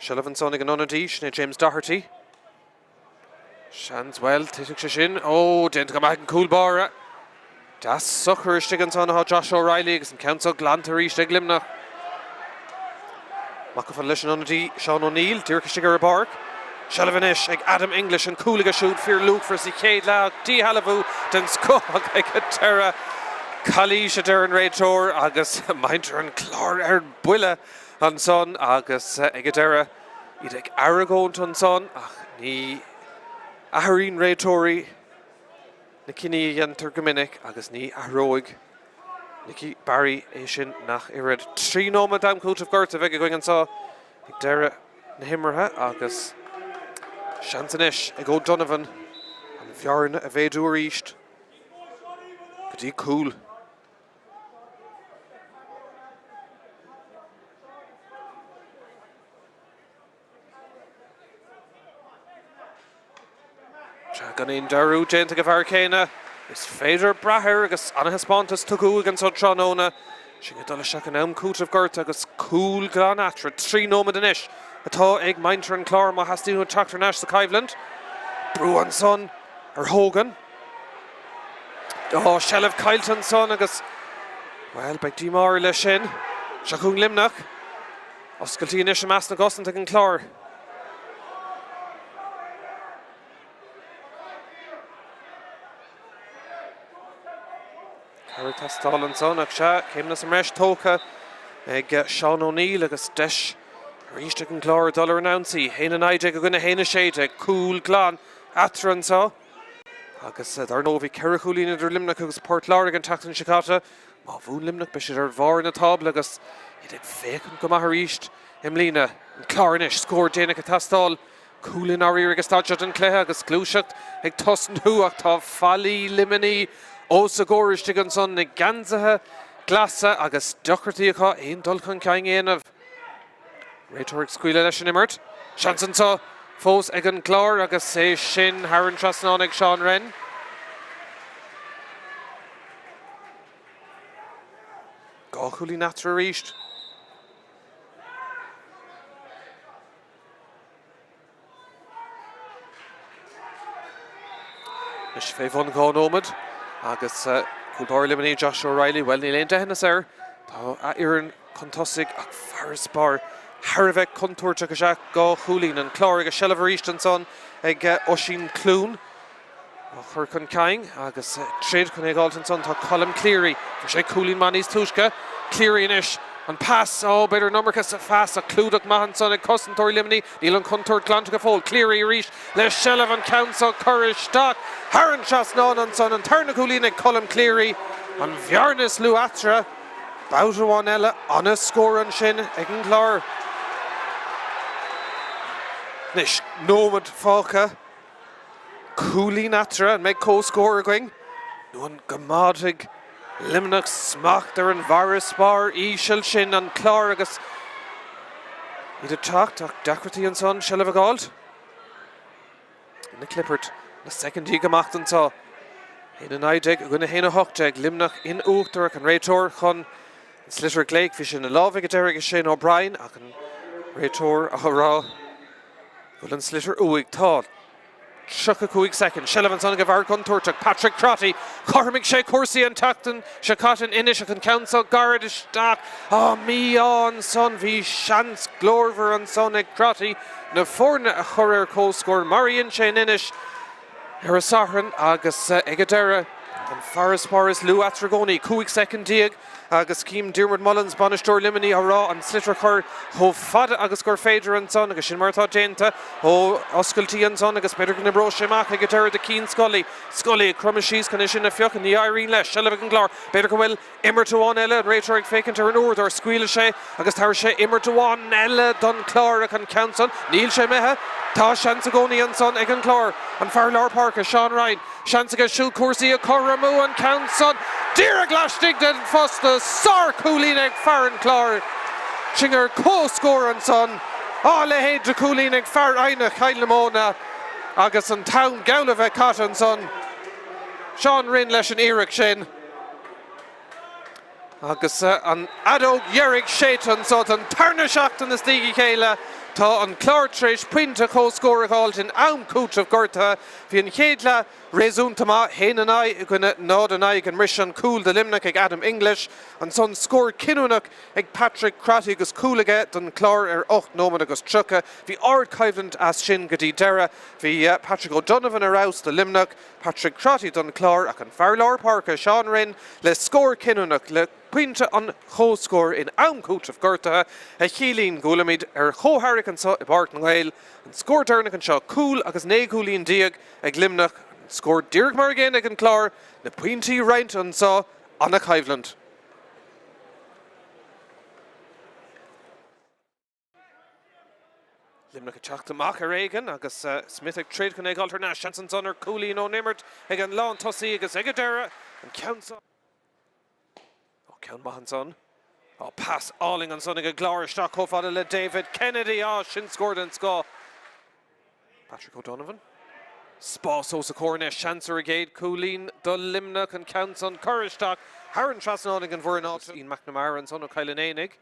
Seilbh ansan ag an ionadaí, sin é James Doherty. Seans, bhuel, titfidh sé sin. Ó, déanta go maith ag an cúl báire. Deas socair istigh ansan atá Josh O'Reilly agus an ceann seo glanta arís ag Luimneach. Amach chomh fada leis an ionadaí Seán O'Neill, díreach istigh ar an bpáirc. Seilbh anois ag Adam English, an cúl aige siúd fíorluachmhar sa chéad leath ach díshealbhú den scoth ach ag an deireadh calaois a deir an réiteoir agus muintir an Chláir ar buile ansan agus ag an deireadh iad ag argóint ansan ach ní athraíonn réiteoirí na cinní a dhéantar go minic agus ní athróidh Nicky Barry é sin nach oiread. 3 nóiméad d'am cúitimh gortaithe a bheidh againn anseo ag deireadh na himeartha agus seans anois ag O'Donovan an bhearna a mhéadú arís go dtí cúl. Sea, gan aon dearúd déanta ag an bhfear céanna. Is féidir brath air agus ana-thaispeántas tugtha uaidh anso tráthnóna. Sinn ag dul isteach in am cúitimh gortaithe agus cúl glan eatarthu. 3 nóiméad anois atá ag muintir an Chláir má theastaíonn uathu teacht thar n-ais sa choimhlint. Brú ansan ar Hogan. Ó, seilbh caillte ansan agus, bhuel, beidh díomá air leis sin. Seo chugainn Luimneach. Oscailtí anois i measc na gcosant ag an Chlár. Cabhair ag teastáil ansan ach sea, céimeanna sa mbreis tógtha ag Seán O'Neill agus deis arís ag an gClár dul ar an ionsaí. 1-19 i gcoinne 1-16, cúl glan eatarthu anseo. Agus dar ndóigh bhí ceithre chúilín idir Luimneach agus Port Láirge an tseachtain seo caite. Má bhuann Luimneach beidh siad ar bharr na tábla agus iad ag féachaint go maith arís i mbliana. An Clár anois, scór déanach ag teastáil. Cúl i ndáiríre ag an staid seo den chluiche agus gluaiseacht ag tosnú ach tá fallaí Luimnigh os a gcomhair istigh ansan, na geansaithe glasa agus deacrachtaí acu aon dul chun cinn a dhéanamh. Réiteoir ag scaoileadh leis an imirt. Seans anseo fós ag an gClár agus é sin thar an trasnán ag Seán Rynne. Dhá chúilín eatarthu arís. Anois fé bhun 2 nóiméad agus cúl báire Luimnigh, Joshua O'Reilly, bhuel níl aon deitheanas air, tá a fhoireann chun tosaigh ach farasbarr thar a bheith contúirteach is ea 2 chúilín. An Clár ag a seilbh arís ansan ag Oisín Clune. Á chur chun cinn agus troid chun é a dh'fháilt ansan tá Colm Cleary. Fuair sé cúilín maith níos túisce. Cleary anois. An pas. Ó, b'fhéidir an iomarca sa phas ach clúdach maith ansan ag cosantóirí Luimnigh. Níl an chontúirt glanta go fóill. Cleary arís le seilbh an ceann seo curtha isteach thar an trasnán ansan. An tarna cúilín ag Colm Cleary. An bhearna is lú eatarthu. Babhta amháin eile. Ana-scór ansin ag an gClár. Anois nóiméad fágtha. Cúilín eatarthu, an mbeidh comhscór againn nó an gcoimeádfaidh Luimneach smacht ar an bhfarasbarr íseal sin, an Clár agus iad ag teacht ach deacrachtaí ansan seilbh a dh'fháilt. Na Clippert, na soicindí ag imeacht anseo. 1-19 i gcoinne 1-18, Luimneach in uachtar ach an réiteoir chun an sliotar glaoch. Bhí sé ina lámh ag an deireadh ag Shane O'Brien ach an réiteoir á rá Bhfuil an sliotar uaidh? Tá. 35 soicind. Seilbh ansan ag an bhfear contúirteach, Patrick Crotty. Chothromaigh sé cúrsaí an tseachtain seo caite in Inis ach an ceann seo gairid isteach. Á, mí-ádh ansan. Bhí seans glórmhar ansan ag Crotty na foirne a chur ar comhscór mar a dhein sé in Inis ar an Satharn agus ag an deireadh an farasbarr is lú eatarthu i gcónaí, 15 soicind. Agus cím Diarmuid Mullins, bainisteoir Luimnigh, á rá an sliotar a chur chomh fada agus gur féidir ansan agus sin mar atá déanta ó oscailtí ansan agus b'fhéidir go n-oibreoidh sé amach ag an deireadh do Cian Scully. Scully ag cromadh síos chun é sin a phiocadh, ní éiríonn leis. Seilbh ag an gClár. B'fhéidir go bhfuil imirt amháin eile, an réiteoir ag féachaint ar an uaireadóir, scaoilfidh sé agus tabharfaidh sé imirt amháin eile don Chlár ach an ceann san, níl sé imithe. Tá seans i gcónaí ansan ag an gClár. An fear lár páirce, Seán Ryan. Seans aige siúd cúrsaí a chothromú, an ceann san díreach laistigh den phosta, sár-chúilín ag fear an Chláir. Sinn ar comhscór ansan. Á, a leithéid de chúilín ag fear Eidhneach, Chill na Móna, agus an t-am geall le bheith caite ansan. Seán Rynne leis an iarracht sin. Agus an fheadóg dheiridh séidte anso don tarna seachtain as a chéile, tá an Clár tar éis pointe comhscóir a dh'fháilt in am cúiteamh gortaithe. Bhí an chéad leath réasúnta maith, 1-9 i gcoinne 0-9 ag an mbriseadh, an cúl do Luimneach ag Adam English, ansan scór cinniúnach ag Patrick Crotty agus cúl aige don Chlár ar 8 nóiméad agus 30. Bhí ardchoimhlint as sin go dtí deireadh. Bhí Patrick O'Donovan ar fheabhas do Luimneach. Patrick Crotty don Chlár ach an fear lár páirce Seán Rynne le scór cinniúnach le pointe an chomhscóir in am cúitimh gortaithe a chiallaíonn go bhfuilimid ar chomhtharrac anseo i bPáirc na nGael. An scór deireanach anseo, cúl agus 19 gcúilín ag Luimneach, an scór díreach mar an gcéanna ag an Clár, na pointí roinnte anseo, ana-choimhlint. Luimneach ag teacht amach ar éigean agus Smith ag troid chun é a dh'fháilt thar n-ais. Seans ansan ar chúilín ón imirt ag an lántosaí agus ag an deireadh an ceann seo. Ó, ceann maith ansan. Ó, pas álainn ansan ag an gClár isteach chomh fada le David Kennedy. Á, sin scór den scoth. Patrick O'Donovan. Spás os a chomhair anois, seans ar an gcéad chúilín do Luimneach, an ceann san curtha isteach thar an trasnán ag an bhfoireann áitiúil. Ian McNamara ansan ó Chill an Éanaigh.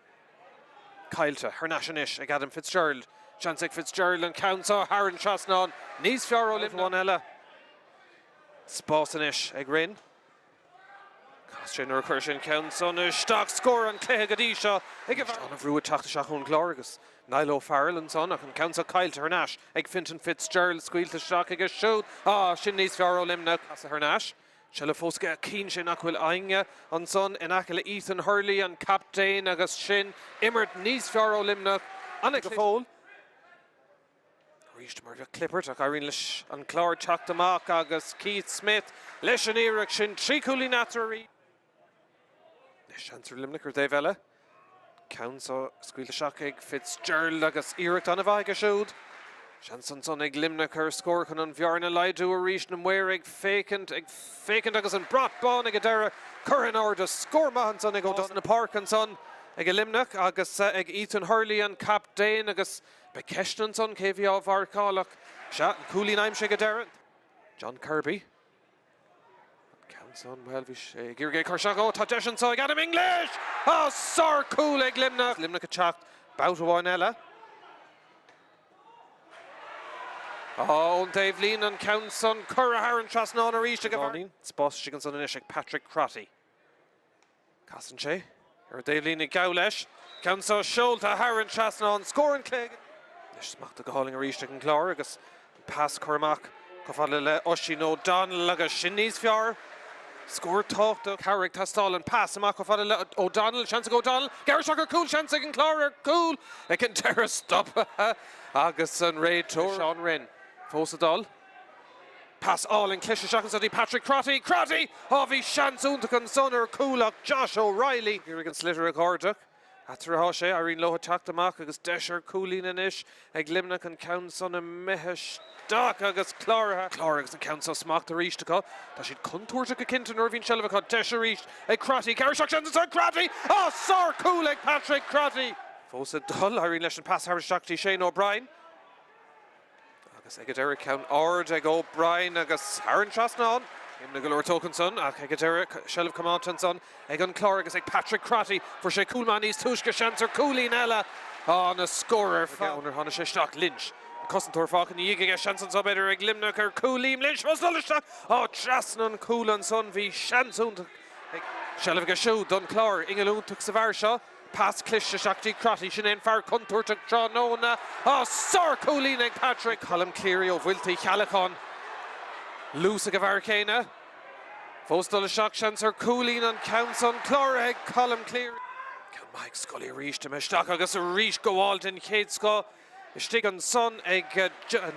Caillte thar n-ais anois ag Adam Fitzgerald. Seans ag Fitzgerald an ceann seo thar an trasnán. Níos fearr ó Luimneach. Amháin eile. Spás anois ag Rinn. Chas sé nuair a chuir sé an ceann san isteach. Scór an chluiche go dtí seo ag an An-bhrú ag teacht isteach ón gClár agus Niall O'Farrell ansan ach an ceann seo caillte thar n-ais ag Fintan Fitzgerald. Scaoilte isteach aige siúd. Ah, sin níos fearr ó Luimneach. Casadh thar n-ais. Seilbh fós aige. Chinn sé nach bhfuil éinne ansan in aice le Ethan Hurley, an captaen, agus sin imirt níos fearr ó Luimneach. An-go fóill. Arís mar a bheadh clibirt ach éiríonn leis an Clár teacht amach agus Keith Smith leis an iarracht sin. 3 chúilín eatarthu arís. Anois seans ar Luimneach ar an dtaobh eile. Ceann seo scaoilte isteach ag Fitzgerald agus iarracht an-mhaith aige siúd. Seans ansan ag Luimneach ar scór chun an bhearna a laghdú arís. Na maoir ag féachaint, ag féachaint agus an brat bán ag an deireadh curtha in airde. Scór maith ansan ag O'Donovan na páirce ansan ag Luimneach agus ag Ethan Hurley an captaen agus Beidh ceist ansan cé a bhí á mharcáil ach sea, an cúilín aimsithe ag an deireadh. John Kirby. An ceann san, bhuel, bhí sé ag iarraidh é a chur isteach. Ó, tá deis anso ag Adam English! Á, sár-chúl ag Luimneach! Luimneach ag teacht babhta amháin eile. Á, ón taobhlíne an ceann san curtha thar an trasnán arís ag an bhfear. Spás istigh ansan anois ag Patrick Crotty. Casann sé ar an dtaobhlíne, gabh leis. Ceann seo seolta thar an trasnán, scór an chluiche. Anois smachtaithe go hálainn arís ag an gClár agus an pas curtha amach chomh fada le Oisín O'Donnell agus sin níos fearr. Scór tábhachtach. Cabhair ag teastáil, an pas amach chomh fada le O'Donnell, seans ag O'Donnell, gearradh isteach ar cúl, seans ag an gClár ar cúl ag an deireadh stoptha agus an réiteoir Seán Rinn fós ag dul. Pas álainn cliste isteach anso dtí Patrick Crotty. Crotty! Á bhí seans iontach ansan ar chúl ach Josh O'Reilly. Ag iarraidh an sliotar a dh'airdeadh. Eatarthu atá sé, éiríonn leo teacht amach agus deis ar chúilín anois ag Luimneach an ceann san imithe isteach agus cláraithe. Clár agus an ceann so smachtaithe arís acu. Tá siad contúirteach go cinnte nuair a bhíonn seilbh acu. Deis arís ag Crotty. Gearradh isteach seans ansan Crotty! Á sár-chúl ag Patrick Crotty! Fós ag dul, éiríonn leis an pas a thabhairt isteach dtí Shane O'Brien. Agus ag an deireadh ceann ard ag O'Brien agus thar an trasnán. Céimeanna go leor tógtha ansan ach ag an deireadh seilbh coimeádta ansan ag an Clár agus ag Patrick Crotty. Fuair sé cúl maith níos túisce, seans ar cúilín eile. Á, na scór ar fad. Ónar tháinig sé isteach, Lynch. An cosantóir fágtha ina dhiaidh aige, seans anso b'fhéidir ag Luimneach ar cúilín. Lynch fós dul isteach. Á, trasna an chúil ansan, bhí seans iontach ag. Seilbh aige siúd don Chlár. Ingeal iontach sa bhfear seo. Pas cliste isteach dtí Crotty, sin é an fear contúirteach tráthnóna. Á, sár-chúilín ag Patrick! Colm Cleary ó Mhuilte Uí Cheallacháin. Luas ag an bhfear céanna. Fós dul isteach, seans ar chúilín an ceann san cláraithe ag Colm Cleary. Ceann maith ag Scully arís, imithe isteach agus arís gabháil den chéad scoth istigh ansan ag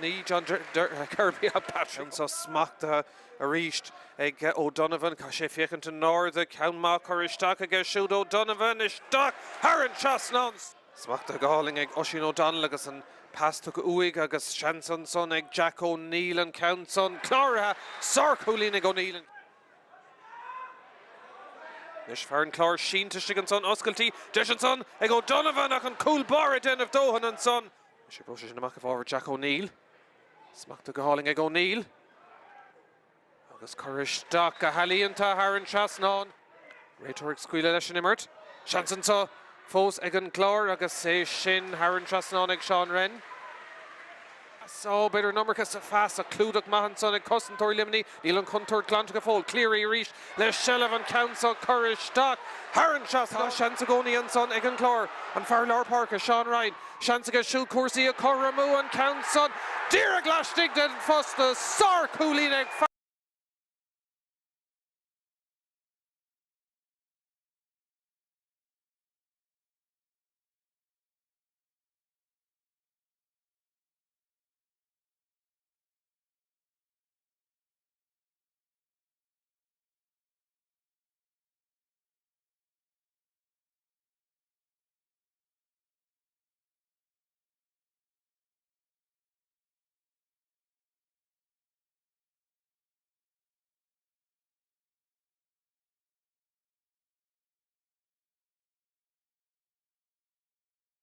ní John Kirby ach Patrick. Ceann seo smachtaithe Arís ag O'Donovan, caithfidh sé féachaint in airde, ceann maith curtha isteach aige siúd, O'Donovan isteach thar an trasnán! Smachtaithe go hálainn ag Oisín O'Donnell agus an pas tugtha uaidh agus seans ansan ag Jack O'Neill an ceann san cláraithe! Sár-chúilín ag O'Neill. Anois fear an Chláir sínte istigh ansan, oscailtí, deis ansan ag O'Donovan ach an cúl báire ag déanamh dóthain ansan. Anois ag brú sin amach i bhfabhar Jack O'Neill. Smachtaithe go hálainn ag O'Neill. Agus curtha isteach go healaíonta thar an trasnán. Réiteoir ag scaoileadh leis an imirt. Seans anseo fós ag an gClár agus é sin thar an trasnán ag Seán Wren. Ó, b'fhéidir an iomarca sa phas ach clúdach maith ansan ag cosantóirí Luimnigh. Níl an chontúirt glanta go fóill. Cleary arís le seilbh an ceann seo curtha isteach thar an trasnán. Tá seans i gcónaí ansan ag an gClár. An fear lár páirce, Seán Ryan. Seans aige siúd cúrsaí a chothromú, an ceann san díreach laistigh den phosta, sár-chúilín ag.